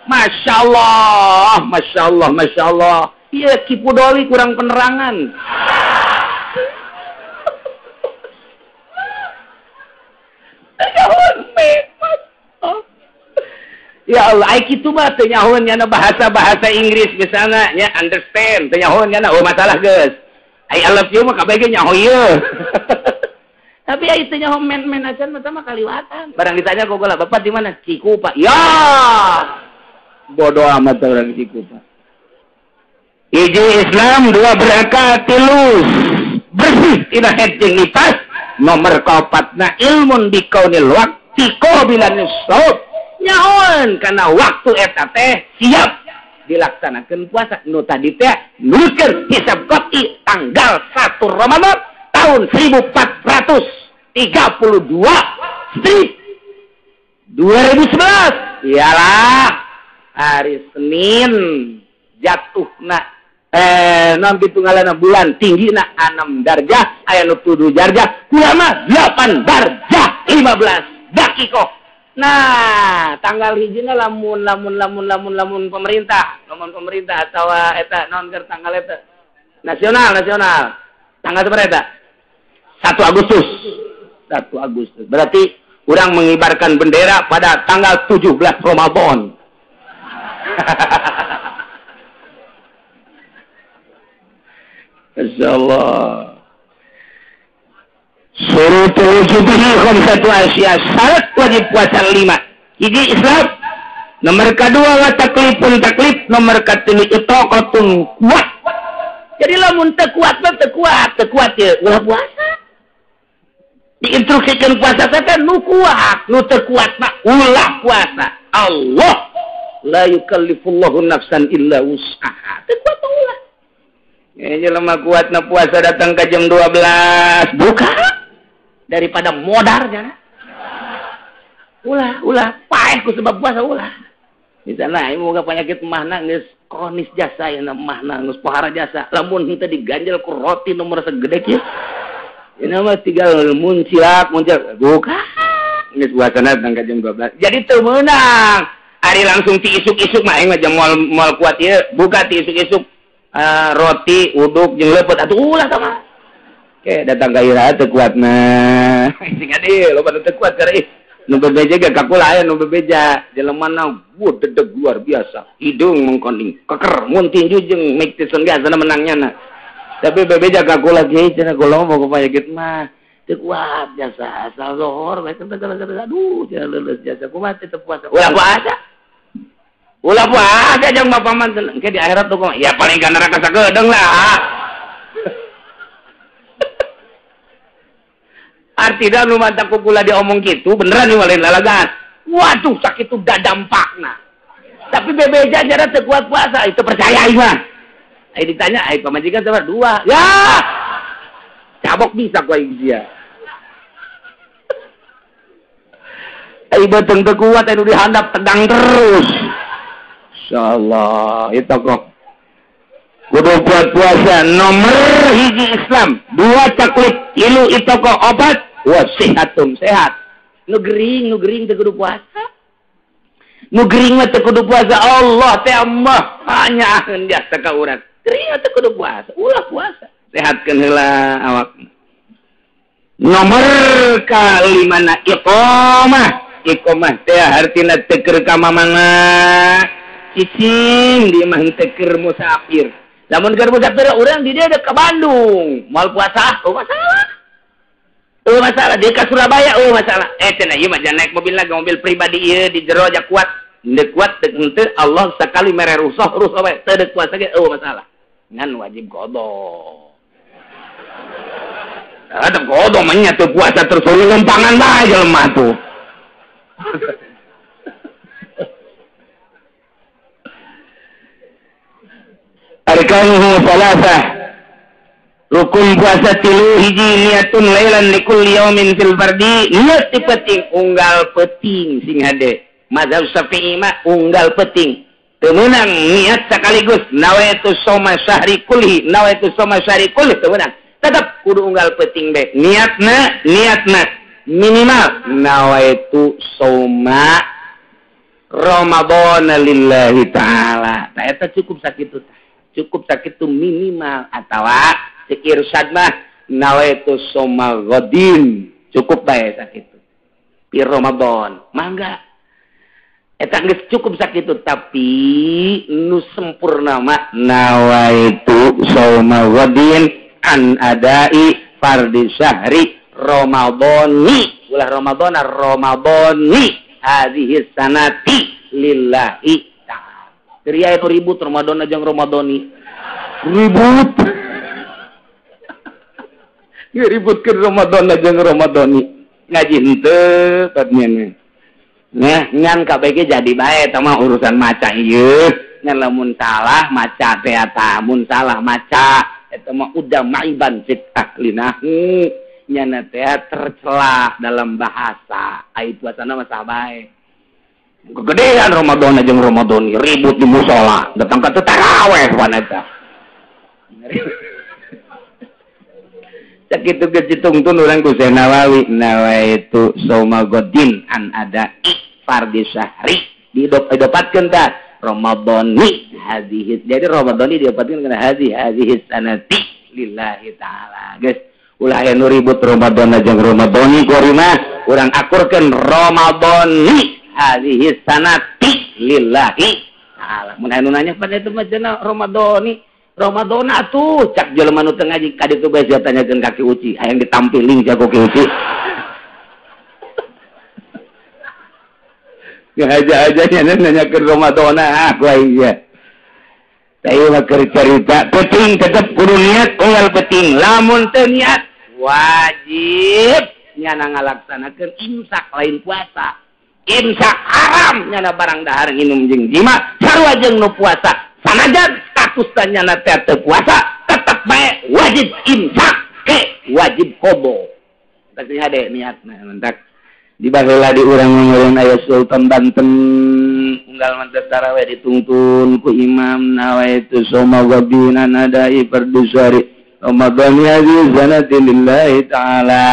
Masya Allah, Masya Allah, Masya Allah. Iya, Kipudoli kurang penerangan. Ya Allah, ai kitu mah teu nyahoeun nya bahasa-bahasa Inggris misalnya nya understand, teu nyahoeun nya oh masalah geus. I love you mah kabeh ge nyaho ieu. Tapi ai teu nyaho men-men acan mah mah kaliwatan. Barang ditanya ku kula, "Bapak di mana?" "Cikupa." Ya. Bodoh amat orang Cikupa. Hiji Islam, 2 berakal, 3 bersih tina head jeung nipas, nomor kaopatna ilmun bikaunil waqti qabilan shaum. Nyahoeun kana waktu eta teh siap dilaksanakeun puasa. Nu tadi teh nulkeun hisab qati tanggal 1 Ramadan tahun 1432 strip 2011. Iyalah hari Senin jatuhna non pitungalana bulan tinggina 6 darjah aya nu 7 darjah kula mah 8 darjah 15 dakikoh. Nah, tanggal hijina lamun lamun lamun lamun lamun pemerintah, lamun pemerintah atawa eta naon keur tanggal eta nasional nasional. Tanggal sabaraha eta? 1 Agustus. 1 Agustus. Berarti urang mengibarkan bendera pada tanggal 17 Ramadan. Insyaallah. Surutul wujubihi khamsatu asya, syarat wajib puasa 5. Hiji Islam, nomor kedua wa taklifun taklif, nomor katilu itaqatun kuat. Jadi lamun teu kuat mah teu kuat, teu kuat ye ulah puasa. Diinstruksikan puasa teh nu kuat, nu teu kuat mah ulah puasa. Allah la yukallifullahu nafsan illa wus'aha. Teu kuat mah ulah. Ya jelema kuatna puasa datang ke jam 12, buka daripada modarnya. Ulah, ulah paeh ku sebab puasa ulah. Di sana ieu moga penyakit mahna geus kronis jasa ya mahna geus pohara jasa. Lamun henteu diganjel ku roti nomor segede kieu. Ini mah tinggal muncilak, muncilak buka. Geus puasana datang ke jam 12. Jadi teu meunang. Ari langsung ti isuk-isuk mah aing mah moal kuat ieu buka ti isuk-isuk roti uduk jeung leupeut atuh ulah tah mah. Oke, datang ka iraha teu kuat mah. Sing ade loba teu kuat karena ih nu bebeja ge ka kula aya nu bebeja jelemana wuh dedeg luar biasa. Hidung mengkoning keker mun tinju jeung Mike Tyson ge asana menangnya na. Tapi bebeja ka kula ge cenah kula mah penyakit mah teu kuat jasa asal zohor bae teh aduh cenah leuleus jasa kumaha teu puasa. Ulah puasa. Ulah puasa jeung bapak mah engke di akhirat tuh kumaha? Ya paling ka neraka sagedeung lah. Artinya nu mantap ku kula diomong kitu beneran nih lain lalagan. Waduh sakitu dadampakna. Tapi bebeja jara teu kuat puasa itu percaya aing mah. Aing ditanya aing pamajikan sabar dua. Ya. Cabok bisa ku aing sia. Aing beuteung teu kuat anu dihandap tegang terus. Insyaallah itu kok. Kudu kuat puasa nomor hiji Islam, dua taklif, tilu itu kok obat, wasihatum sehat. Nu gering teu kudu puasa. Nu gering mah teu kudu puasa Allah teh mah hanya jasa ka urang. Gering teu kudu puasa, ulah puasa. Sehatkeun heula awak. Nomor kalimana iqamah. Iqamah teh hartina teu keur ka mamana. Cicing di mah teu keur musafir. Lamun keur musafir urang di dieu ka Bandung, moal puasa, oh masalah. Oh masalah, dia ka Surabaya, oh masalah. Cenah ieu mah jangan naik mobil lagi, mobil pribadi ieu di jero aja kuat. Henteu kuat teu henteu Allah sakali mere rusuh rusuh bae teu deuk puasa ge oh masalah. Ngan wajib qada. Ada qada mah nya teu puasa terus lumpangan bae jelema tuh. Arkanuhu salasah. Rukun puasa tilu hiji niatun lailan likulli yaumin fil fardi. Niat ti penting unggal penting sing hade. Mazhab Syafi'i mah unggal penting. Teu meunang niat sekaligus nawaitu shauma syahri kulli, nawaitu shauma syahri kulli teu meunang. Tetep kudu unggal penting bae. Niatna minimal nawaitu shauma Ramadan lillahi ta'ala. Tah eta cukup sakitu tah. Cukup sakitu minimal atawa cek irsyad mah nawaitu shauma ghadin cukup bae sakitu pi Ramadan mangga eta geus cukup sakitu tapi nu sempurna mah nawaitu shauma ghadin an adai fardhi syahri Ramadhani ulah Ramadhana Ramadhani hadhihi sanati lillahi. Ria itu ribut Ramadan aja Ramadhani. Ribut. Ributkeun Ramadan aja Ramadhani. Ngaji henteu patnya. Nah, ngan kabeh ge jadi bae eta mah urusan maca ieu. Ngan lamun salah maca teh eta, mun salah maca eta mah udah maiban fit ahlinahu. Nyana teh tercela dalam bahasa. Ai puasana mah sah bae. Kegedean Ramadan aja Ramadan ribut di musola datang ke taraweh wanita sakitu geus ditungtun urang ku Syekh Nawawi nawaitu shauma ghadin an ada fardhi syahri didopatkeun tah Ramadhani hadhihi jadi Ramadhani diopatkeun kana hadhihi sanati lillahi ta'ala geus ulah aya nu ribut Ramadan aja Ramadhani kuari mah urang akurkeun Ramadhani hadhihi sanati lillahi ta'ala. Mun anu nanya pada itu mah cenah Ramadhani. Ramadhana atuh cak jelema nu teu ngaji ka ditu bae sia tanyakeun ka Ki Uci, hayang ditampiling sia ku Ki Uci. Ngaja-aja nya nanyakeun Ramadhana ah ku aing sia. Tah ieu mah keur carita penting tetep kudu niat unggal penting. Lamun teu niat wajib nyana ngalaksanakeun imsak lain puasa. Imsak haram nyana barang dahar nginum jeung jima sarua jeung nu puasa sanajan statusna nyana teh teu puasa tetep bae wajib imsak ke wajib qada tah sing hade niatna mentak di baheula di urang ngeureun aya Sultan Banten unggal mantas tarawih dituntun ku imam nawaitu shauma ghadin anadai fardhu syahri Ramadan hadhihi sanati lillahi ta'ala.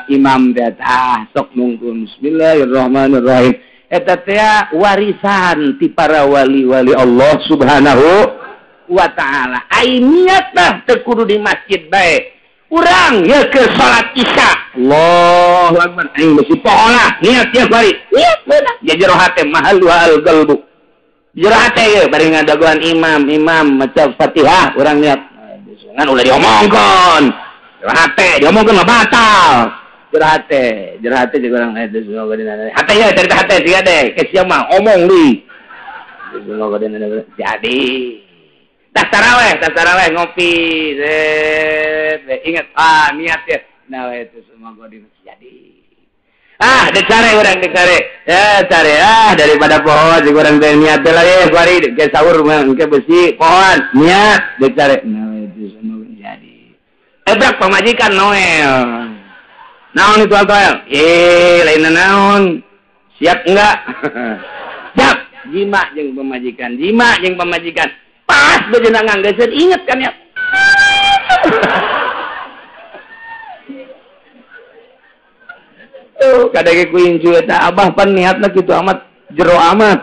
Imam datah sok mungkun bismillahirrahmanirrahim. Eta teh warisan ti para wali-wali Allah Subhanahu wa ta'ala. Ai niat tah teu kudu di masjid bae. Urang ya ke salat Isya. Allahu akbar. Aing besi pohola niat ya bari. Niat beunang. Ya jero hate mahallu al-qalbu. Jero hate ye bari ngadagoan imam, imam maca Fatihah urang niat. Ngan ulah diomongkeun. Jero hate diomongkeun mah batal. Jero hate jeung urang hate ye cerita hate siga deh. Ke sia mah omong deui. Jadi tas taraweh ngopi, ingat niat ya. Nah itu semua gua di jadi. Ah, dicari orang dicari. Ya cari daripada pohon jeung urang teh niat teh lah kuari ke sahur mah ke besi pohon niat dicari. Nah itu semua jadi. Ebrak pamajikan Noel. Naon itu Noel? Lain naon? Siap enggak? Siap. Jima jeung pamajikan, jima jeung pamajikan. Pas bejenang nganggeseun inget kan ya. Tuh kadang ku incu eta abah pan niatna kitu amat jero amat.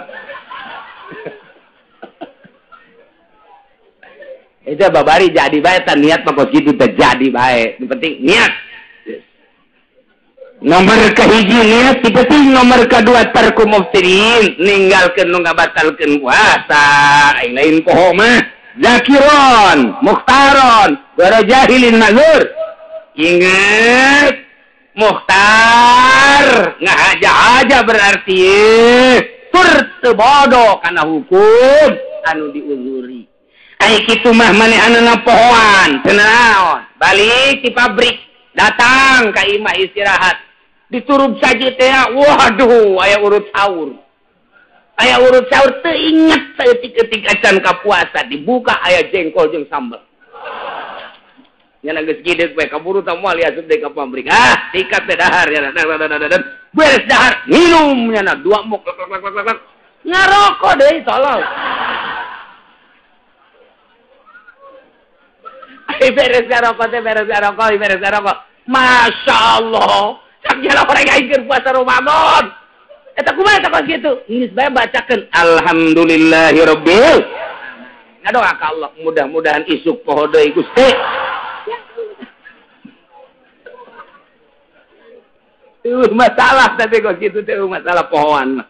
Eta babari jadi bae tan niat mah kos kitu teh jadi bae. Nu penting niat. Nomor kahiji niat, ti penting nomor kadua tarku muftirin, ninggalkeun nu ngabatalkeun puasa, aing lain poho mah. Zakiron, mukhtaron, wara jahilin mazur. Ingat, mukhtar ngahaja-haja berarti tur teu bodoh kana hukum anu diuzuri. Ai kitu mah manehanna pohoan, teu naon. Balik ti pabrik, datang ka imah istirahat. Diturub saja teh, waduh, aya urut sahur. Aya urut sahur teu inget saeutik-eutik acan ka puasa, dibuka aya jengkol jeung sambal. Nya geus gideuk we kaburu tah moal asup deui ka pabrik. Ah, sikat teh dahar nya. Beres dahar, minum nya dua mok lek lek lek lek. Ngarokok deui tolol. Ai beres ngarokok teh beres ngarokok, beres ngarokok. Masya Allah. Cak orang aing keur puasa Ramadan. Eta kumaha eta kos kitu? Geus bae bacakeun alhamdulillahirabbil. Ngadoa ka Allah mudah-mudahan isuk poho deui Gusti. Masalah tapi kos kitu teh masalah pohoan mah.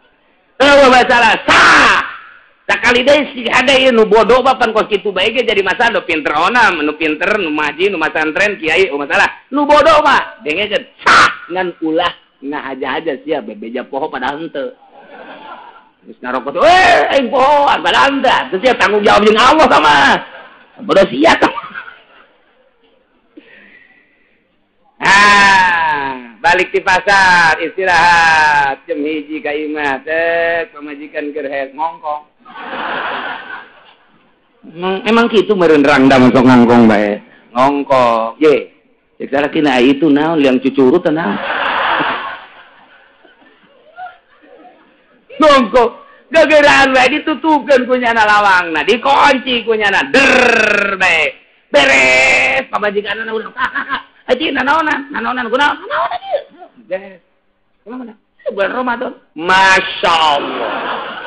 Eueuh masalah sah. Sakali deui si hade ieu nu bodoh bapan kos kitu bae ge jadi masalah nu pinter ona, nu pinter, nu maji, nu masantren, kiai masalah. Nu bodoh mah dengekeun sah ngan ulah ngahaja-haja sia bebeja poho padahal henteu. Geus ngarokok teh, aing pohoan padahal henteu. Teu sia tanggung jawab jeung Allah sama. Bodoh sia tah. Ah, balik di pasar istirahat jam 1 ka imah teh pamajikan keur hees ngongkong. Emang kitu meureun rangda masuk ngangkong bae. Ngongkong. Ye. Cek salaki na itu naon liang cucurut teh naon. Ngongkong. Gegeraan bae ditutupkeun ku nyana lawangna, dikunci ku nyana der bae. Beres pamajikanna urang kakak. Aji nanaonan, nanaonan kunaon? Nanaonan ieu. Beres. Kumaha? Bulan Ramadan. Masya Allah.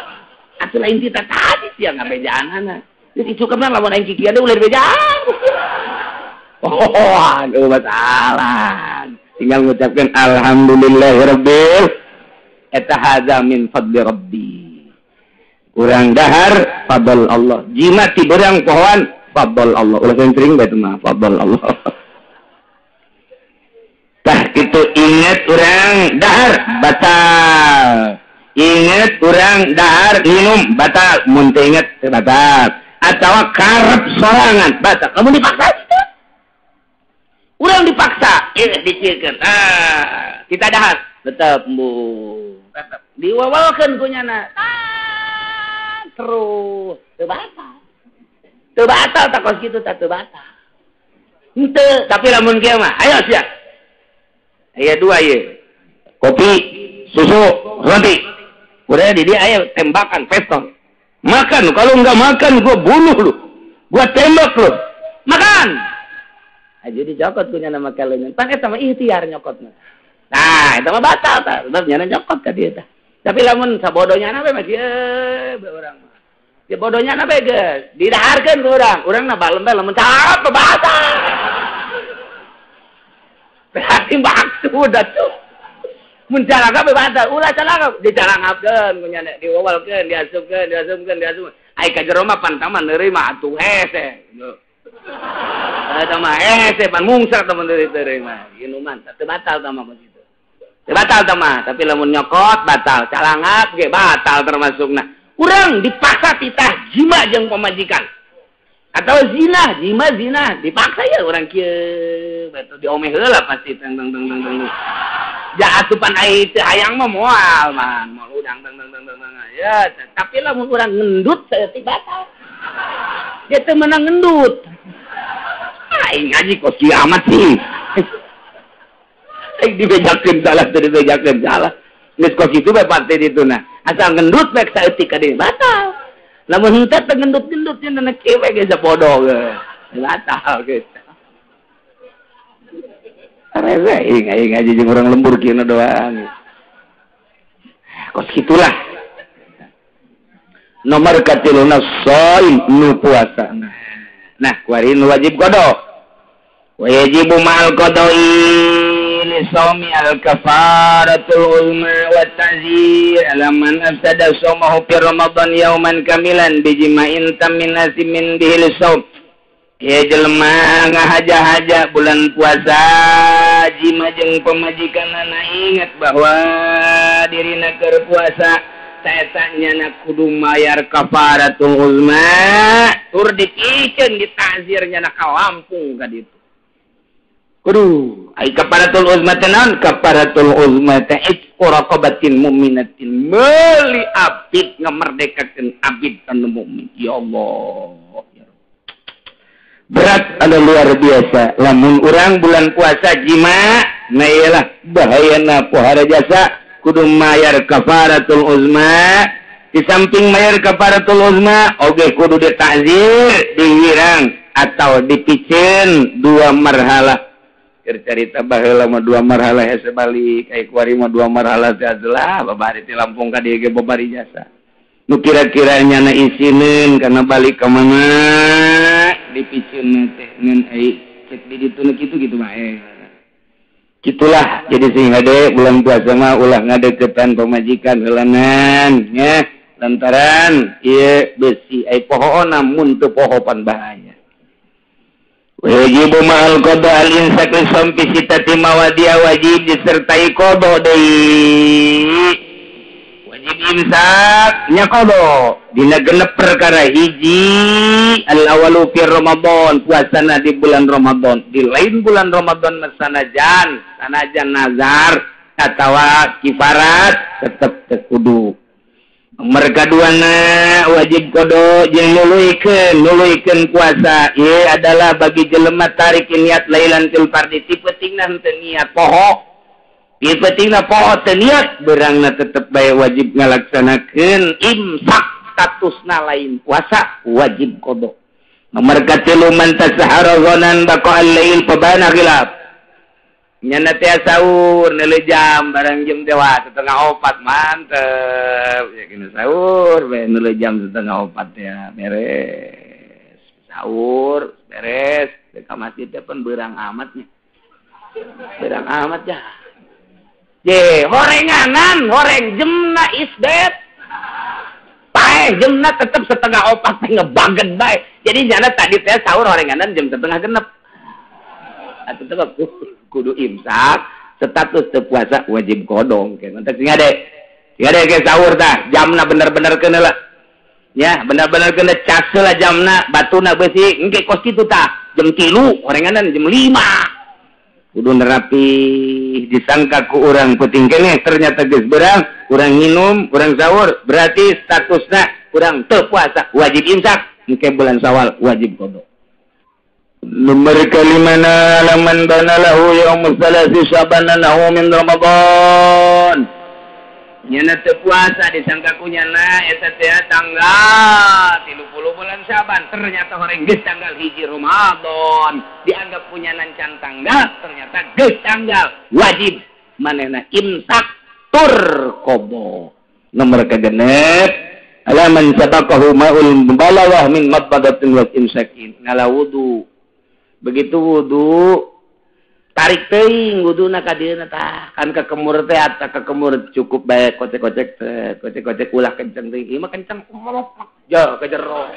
Atuh lain kita tadi sia ngabejaanana. Jadi cukupna lamun aing kikian deui ulah dibejaan. Oh, aduh masalah. Tinggal ngucapkeun alhamdulillahirabbil eta hadza min fadli rabbi. Urang dahar fadl Allah. Jimat ti beurang pohoan fadl Allah. Ulah sering bae mah fadl Allah. Tah kitu inget urang dahar batal. Inget urang dahar minum batal. Mun teu inget batal. Atawa karep sorangan batal. Kamu dipaksa gitu. Urang dipaksa, dicikeun. Ah, kita dahar tetep bu. Tetep diwawalkeun ku nyana. Terus teu batal. Teu batal tak kos kitu tah teu batal. Henteu, tapi lamun kieu mah ayo sia. Aya dua ieu. Kopi, susu, roti. Udah di dia aya tembakan pistol. Makan, kalau enggak makan gua bunuh lu. Gua tembak lu. Makan. Aja dicokot ku nyana make leungeun. Pan eta mah ikhtiar nyokotna. Nah, eta mah batal tah, sebab nyana nyokot ka dieu tah. Tapi lamun sabodonya na bae mah kieu urang mah. Ya bodohnya na bae geus didaharkeun ku urang. Urang na balem bae lamun cap bahasa. Berarti maksud atuh. Mun calangap bae batal, ulah calangap dicalangapkeun ku nya diwawalkeun, diasupkeun, diasupkeun, diasupkeun. Ai ka jero mah pan taman neureui mah atuh hese. Eta mah hese pan mungsar tah meundeuri mah. Inuman teu batal tah mah kitu. Teu batal tah mah, tapi lamun nyokot batal, calangap ge batal termasukna. Urang dipaksa titah jima jeung pamajikan. Atau zina, jima zina, dipaksa ya urang kieu, batu diomeh heula pasti teng teng teng teng. Ja asupan ai teu hayang mah moal man, moal udang teng teng teng teng. Ya, tapi lamun urang ngendut saeutik batal. Dia teu meunang ngendut. Aing ngaji kos kieu amat sih. Aing dibejakeun salah teu dibejakeun salah. Geus kos kitu bae parte ditu nah. Asal ngendut bae saeutik ka dieu batal. Lamun henteu teu ngendut-gendut nya na kieu we geus bodoh ge. Batal geus. Arese aing aing ngaji jeung urang lembur kieu doang. Kos kitulah. Nomor katiluna shaim nu puasa. Nah, kuari nu wajib qada. Wa yajibu ma'al qada'i li shaumi al kafaratul uzma wa ta'zir ala man afsada shaumahu fi ramadan yauman kamilan bijima'in tamin asimin bihi li shaum. Ya jelema ngahaja-haja bulan puasa jima jeung pamajikanana ingat bahwa dirina keur puasa taeta nyana kudu mayar kafaratul uzma tur dipikeun ditazir nyana ka Lampung ka ditu. Kudu ai kafaratul uzma teh naon? Kafaratul uzma teh itqu raqabatin mu'minatin, meuli abid ngamerdekakeun abid anu mukmin. Ya Allah. Berat ada luar biasa. Lamun urang bulan puasa jima, nah iyalah bahayana pohara jasa kudu mayar kafaratul uzma. Di samping mayar kafaratul uzma, oge kudu ditazir, dihirang atau dipicen dua marhalah. Keur carita baheula mah dua marhalah hese balik, ai kuari mah dua marhalah teh adalah babari ti Lampung ka dieu ge babari jasa. Nu kira-kira nyana isineun kana balik ka mana dipiceun teh ngan ai cek di ditu nu kitu kitu mah Kitulah jadi sing hade bulan puasa mah ulah ngadeukeutan pamajikan heulanan nya lantaran ieu besi ai pohoona mun teu poho pan bahaya. Wajib ma'al qada al-insak li sampi sitati mawadia wajib disertai qada deui. Wajib imsak nya qada dina genep perkara hiji al awalu fi Ramadan puasana di bulan Ramadan, di lain bulan Ramadan mah sanajan sanajan nazar atawa kifarat tetep teu kudu. Nomor kaduana wajib qada jeung nuluykeun puasa ieu adalah bagi jelema tarik niat lailatul fardhi ti peutingna henteu niat poho. Ti peutingna poho teu niat beurangna tetep bae wajib ngalaksanakeun imsak statusna lain puasa wajib qada. Nomor katilu man tasahara ghanan baqa al-lail fabana khilaf. Nyana teh sahur neuleuh jam barang jam teh wah 3:30 mantep ya kena sahur bae neuleuh jam 3:30 ya beres sahur beres ka masjid teh pun beurang amatnya beurang amat ya je horenganan horeng jemna isbet paeh jemna tetep 3:30 teh ngebaget bae jadi nyana tadi teh sahur horenganan jam 5:30 atuh teh kudu imsak status teu puasa wajib kodong ke mantap sing ade ke sahur tah jamna bener-bener keuna lah ya bener-bener keuna cas lah jamna batuna beusi engke kos kitu tah jam 3 horenganan jam 5 kudu nerapi disangka ku urang peuting keneh ternyata geus beurang urang nginum urang sahur berarti statusna urang teu puasa wajib imsak engke bulan Syawal wajib kodong. Nomor kalimana laman bana lahu yaumul salasi syabana lahu min Ramadan. Nyana teu puasa disangka ku nyana eta teh tanggal 30 bulan Syaban ternyata horeng geus tanggal 1 Ramadan dianggap punya can tanggal ternyata geus tanggal wajib manehna imsak tur qada. Nomor kagenep alaman sabaqahu ma'ul mubalawah min madbadatin wa imsakin ngala wudu. Begitu wudu tarik teuing wuduna ka dieuna tah kan kekemur teh ata kekemur cukup bae kocek-kocek teh kocek-kocek ulah kenceng teuing ieu mah kenceng jo ka jero.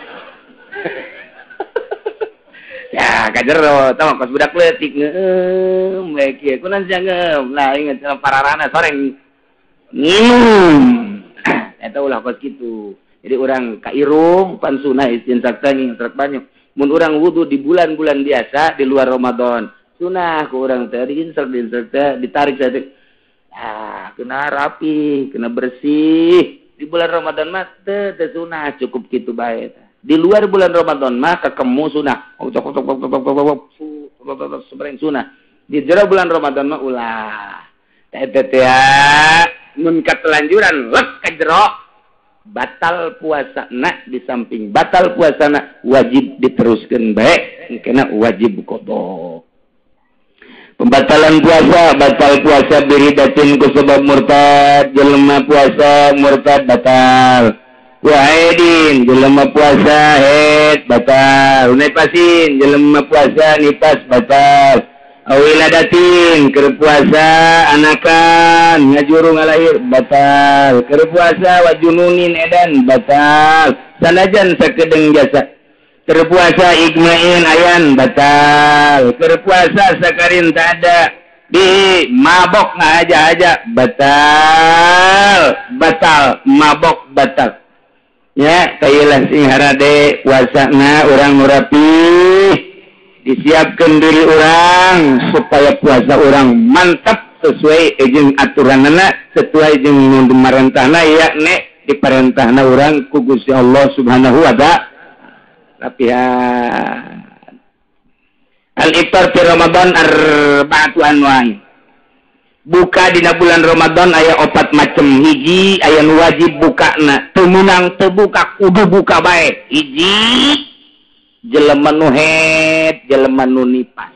Ya ka jero tah mah kos budak leutik ngeum bae kieu kunaon sia ngeum lah inget pararana soreng nginum. Eta ulah kos kitu. Jadi urang ka irung pan sunah istinsak teh ngintrek banyu. Mun urang wudu di bulan-bulan biasa di luar Ramadan, sunah ku urang teh diinsek teh ditarik teh. Ah, kena rapi, kena bersih. Di bulan Ramadan mah teu sunah, cukup kitu bae. Di luar bulan Ramadan mah kekemu sunah. Sebreng sunah. Di jero bulan Ramadan mah ulah. Teh teh mun katelanjuran lek ka jero batal puasa na, di samping batal puasa na wajib diteruskan baik kena wajib qada. Pembatalan puasa, batal puasa biridatin ku sebab murtad, jelema puasa murtad batal. Waidin jelema puasa haid batal, nipasin jelema puasa nipas batal. Awiladatin keur puasa anakan ngajuru ngalahir batal, keur puasa wajununin edan batal, sanajan sakedeng jasa. Keur puasa igmain ayan batal, keur puasa sakarin tak ada di mabok ngaja-aja batal, batal mabok batal. Ya kayelah sing harade puasana urang nu rapih. Disiapkan diri orang supaya puasa orang mantap sesuai jeung aturanana, sesuai jeung marentahna yakni diparentahna urang ku Gusti Allah Subhanahu wa ta'ala. Rapihan al-iftar fi Ramadan arba'atu anwa'i. Buka dina bulan Ramadan aya opat macem. Hiji aya nu wajib bukana, teu meunang teu buka kudu buka bae. Hiji jelema nu haid, jelema nu nipas.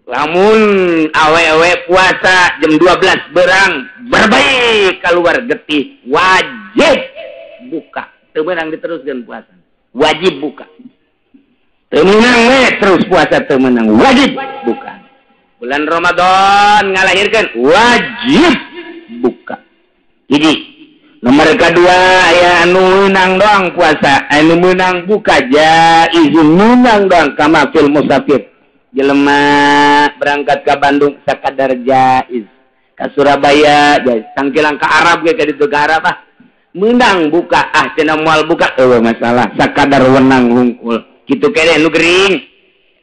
Lamun awewe puasa jam 12 berang berbaik keluar getih wajib buka. Teu meunang diteruskeun puasa. Wajib buka. Teu meunang we terus puasa teu meunang, wajib buka. Bulan Ramadan ngalahirkeun wajib buka. Jadi nomor kedua aya anu meunang doang puasa, anu meunang buka jaizun meunang doang kama fil musafir. Jelema berangkat ke Bandung sakadar jaiz, ka Surabaya jaiz, tangkilang ka Arab ge ka ditu ka Arab ah. Meunang buka ah cenah moal buka eueuh masalah sakadar wenang hungkul. Kitu keneh nu gering.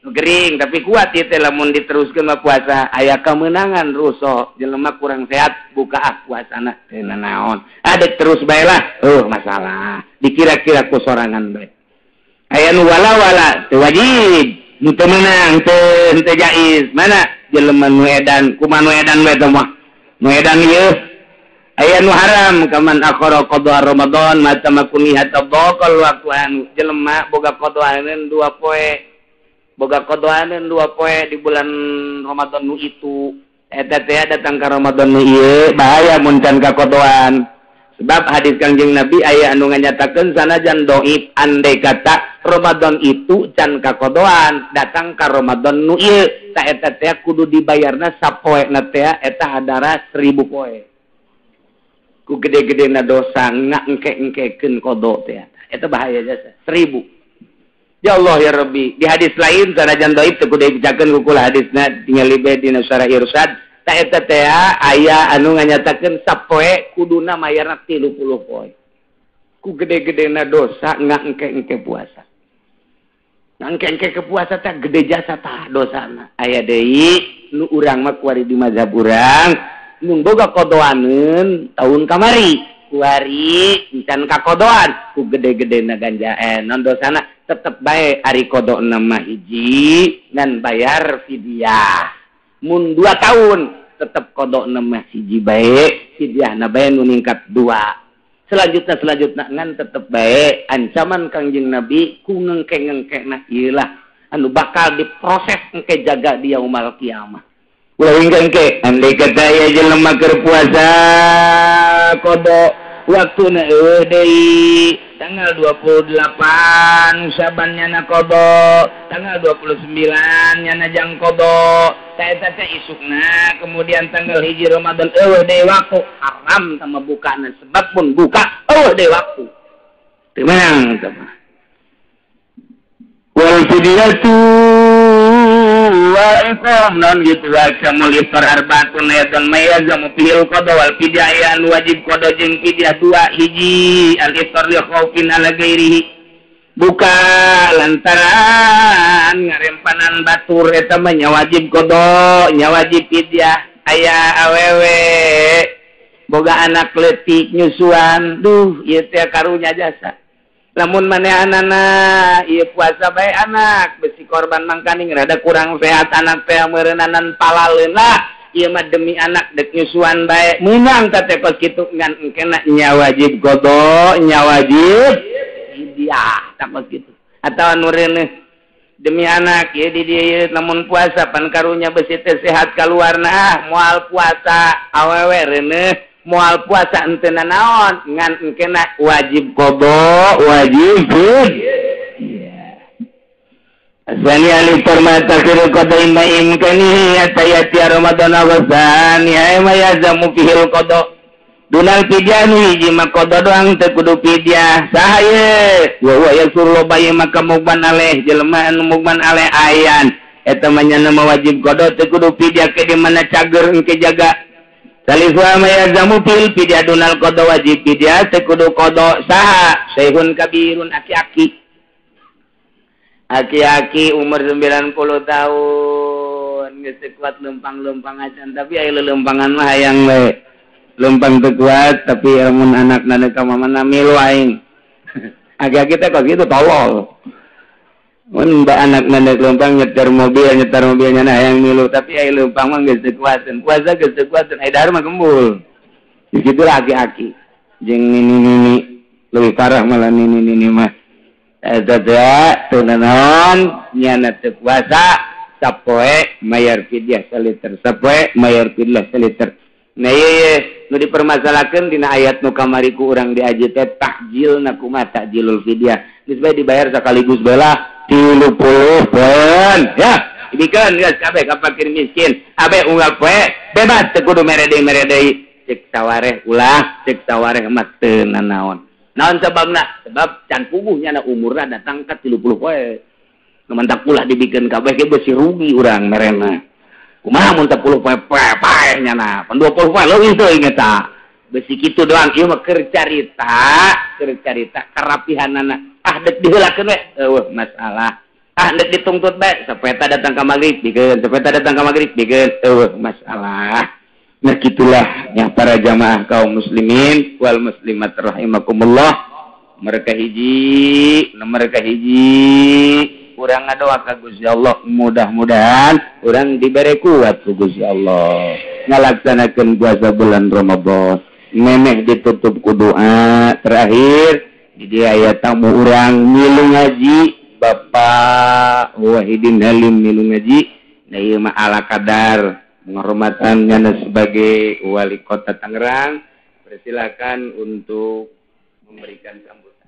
Nu gering tapi kuat ieu teh lamun diteruskeun mah puasa aya kemenangan ruso jelema kurang sehat buka ah puasana teu nanaon. Adek terus bae lah masalah dikira-kira ku sorangan bae. Aya nu wala-wala teu wajib, nu teu meunang teu jaiz. Mana jelema nu edan kumaha nu edan bae teh mah. Nu edan ieu aya nu haram kaman akhara qada Ramadan mata makuni hatta baqal waktu anu jelema boga qadaaneun dua poe. Boga kodoaneun dua poe di bulan Ramadan nu itu eta teh datang ka Ramadan nu ieu bahaya mun can ka kodoan. Sebab hadis Kangjeng Nabi aya anu nganyatakeun sanajan dhaif andai kata Ramadan itu can ka kodoan datang ka Ramadan nu ieu ta eta teh kudu dibayarna sapoena teh eta hadara 1000 poe. Ku gede-gedena dosa ngangke-engkekeun kodo teh eta bahaya jasa 1000. Ya Allah ya Rabbi. Di hadis lain sanajan dhaif teu kudu dibejakeun ku kula hadisna tingali bae dina Syarah Irsyad ta eta teh aya anu nganyatakeun sapoe kuduna mayarna 30 poe. Ku gede-gedena dosa ngangke-engke puasa. Ngangke-engke ke puasa teh gede jasa tah dosana. Aya deui nu urang mah kuari di mazhab urang mun boga kodoaneun taun kamari kuari encan kakodoan ku gede-gedena ganja non dosana tetep bae ari kodok nama hiji ngan bayar fidyah. Mun 2 tahun tetep kodok nama hiji bae fidyahna bae nu ningkat 2. Selanjutnya ngan tetep bae ancaman Kangjeng Nabi ku ngengke-ngengkena ieu lah anu bakal diproses engke jaga di yaumul kiamah. Ulah ingkang ke andai kata aya jelema keur puasa qada waktuna eueuh deui tanggal 28 Syaban nyana qada, tanggal 29 nyana jang qada, ta eta teh isukna kemudian tanggal 1 Ramadan eueuh deui waktu haram sama bukana sebab pun buka eueuh deui waktu. Teu meunang teh mah. Wal fidyatu wa iqam non gitu wakamul iftar arbaatun ayatan mayazamu fihil qada wal fidyah wajib qada jeung fidyah dua hiji al iftar li khaufin ala ghairihi buka lantaran ngarempanan batur eta mah nya wajib qada nya wajib fidyah aya awewe boga anak leutik nyusuan duh ieu teh karunya jasa lamun manehanana ieu puasa bae anak besi korban mangkaning rada kurang sehat anak teh meureunnanan palaleun lah ieu mah demi anak dek nyusuan bae meunang teh kos kitu ngan engkena nya wajib qada nya wajib fidyah tah kos kitu atawa nu reuneuh demi anak ieu di dieu lamun puasa pan karunya besi teh sehat kaluarna ah moal puasa awewe reuneuh moal puasa henteu nanaon ngan engkena wajib qada wajib fidyah. Asani alif permata kira qada imma imkani atayati Ramadan awasani ma yazamu fihil qada dunal fidyah nu hiji mah qada doang teu kudu fidyah saha ye wa huwa yasurlu bayi maka mugban aleh jelema anu mugban aleh ayan eta mah nya mah wajib qada teu kudu fidyah ke di mana cager engke jaga. Salisu ma yazamu fil fidyah dunal qada wajib fidyah teu kudu qada saha syekhun kabirun aki-aki. Aki-aki umur 90 tahun geus teu kuat leumpang-leumpang acan tapi aya leulempangan mah hayang we. Leumpang teu kuat tapi lamun anakna ka mamana milu aing. Aki-aki teh kos kitu tolol. Mun ba anakna deuk leumpang nyetir mobil nyana hayang milu tapi aya leumpang mah geus teu kuateun. Puasa geus teu kuateun aya dahar mah gembul. Kitu lah aki-aki. Jeung nini-nini leuwih parah malah nini-nini mah. Eta teh teu nanaon nyana teu puasa sapoe mayar fidyah saliter sapoe mayar fidyah saliter. Nah ieu nu dipermasalahkeun dina ayat nu kamari ku urang diaji teh takjilna kumaha takjilul fidyah. Geus bae dibayar sakaligus bae lah 30 poeun ya dibikeun geus kabeh ka fakir miskin abe unggal poe bebas teu kudu mere deui cek sawareh ulah cek sawareh mah teu nanaon naon sababna sebab can puguh nyana umurna datang ka 30 poe nu mantak ulah dibikeun kabeh ge beusi rugi urang merena kumaha mun 10 poe paeh nyana pan 20 poe leuwih teuing eta beusi kitu doang ieu mah keur carita karapihanana ah dek diheulakeun we eueuh masalah ah dek dituntut bae sapeta datang ka magrib bikeun sapeta datang ka magrib bikeun eueuh masalah. Nah gitulah yang para jamaah kaum muslimin wal muslimat rahimakumullah mereka hiji urang ngadoa ka Gusti Allah mudah-mudahan urang dibere kuat ku Gusti Allah ngalaksanakeun puasa bulan Ramadan memeh ditutup ku doa terakhir di dia aya tamu urang milu ngaji Bapak Wahidin Halim milu ngaji nah ieu mah ala kadar penghormatan nyana sebagai wali kota Tangerang persilakan untuk memberikan sambutan.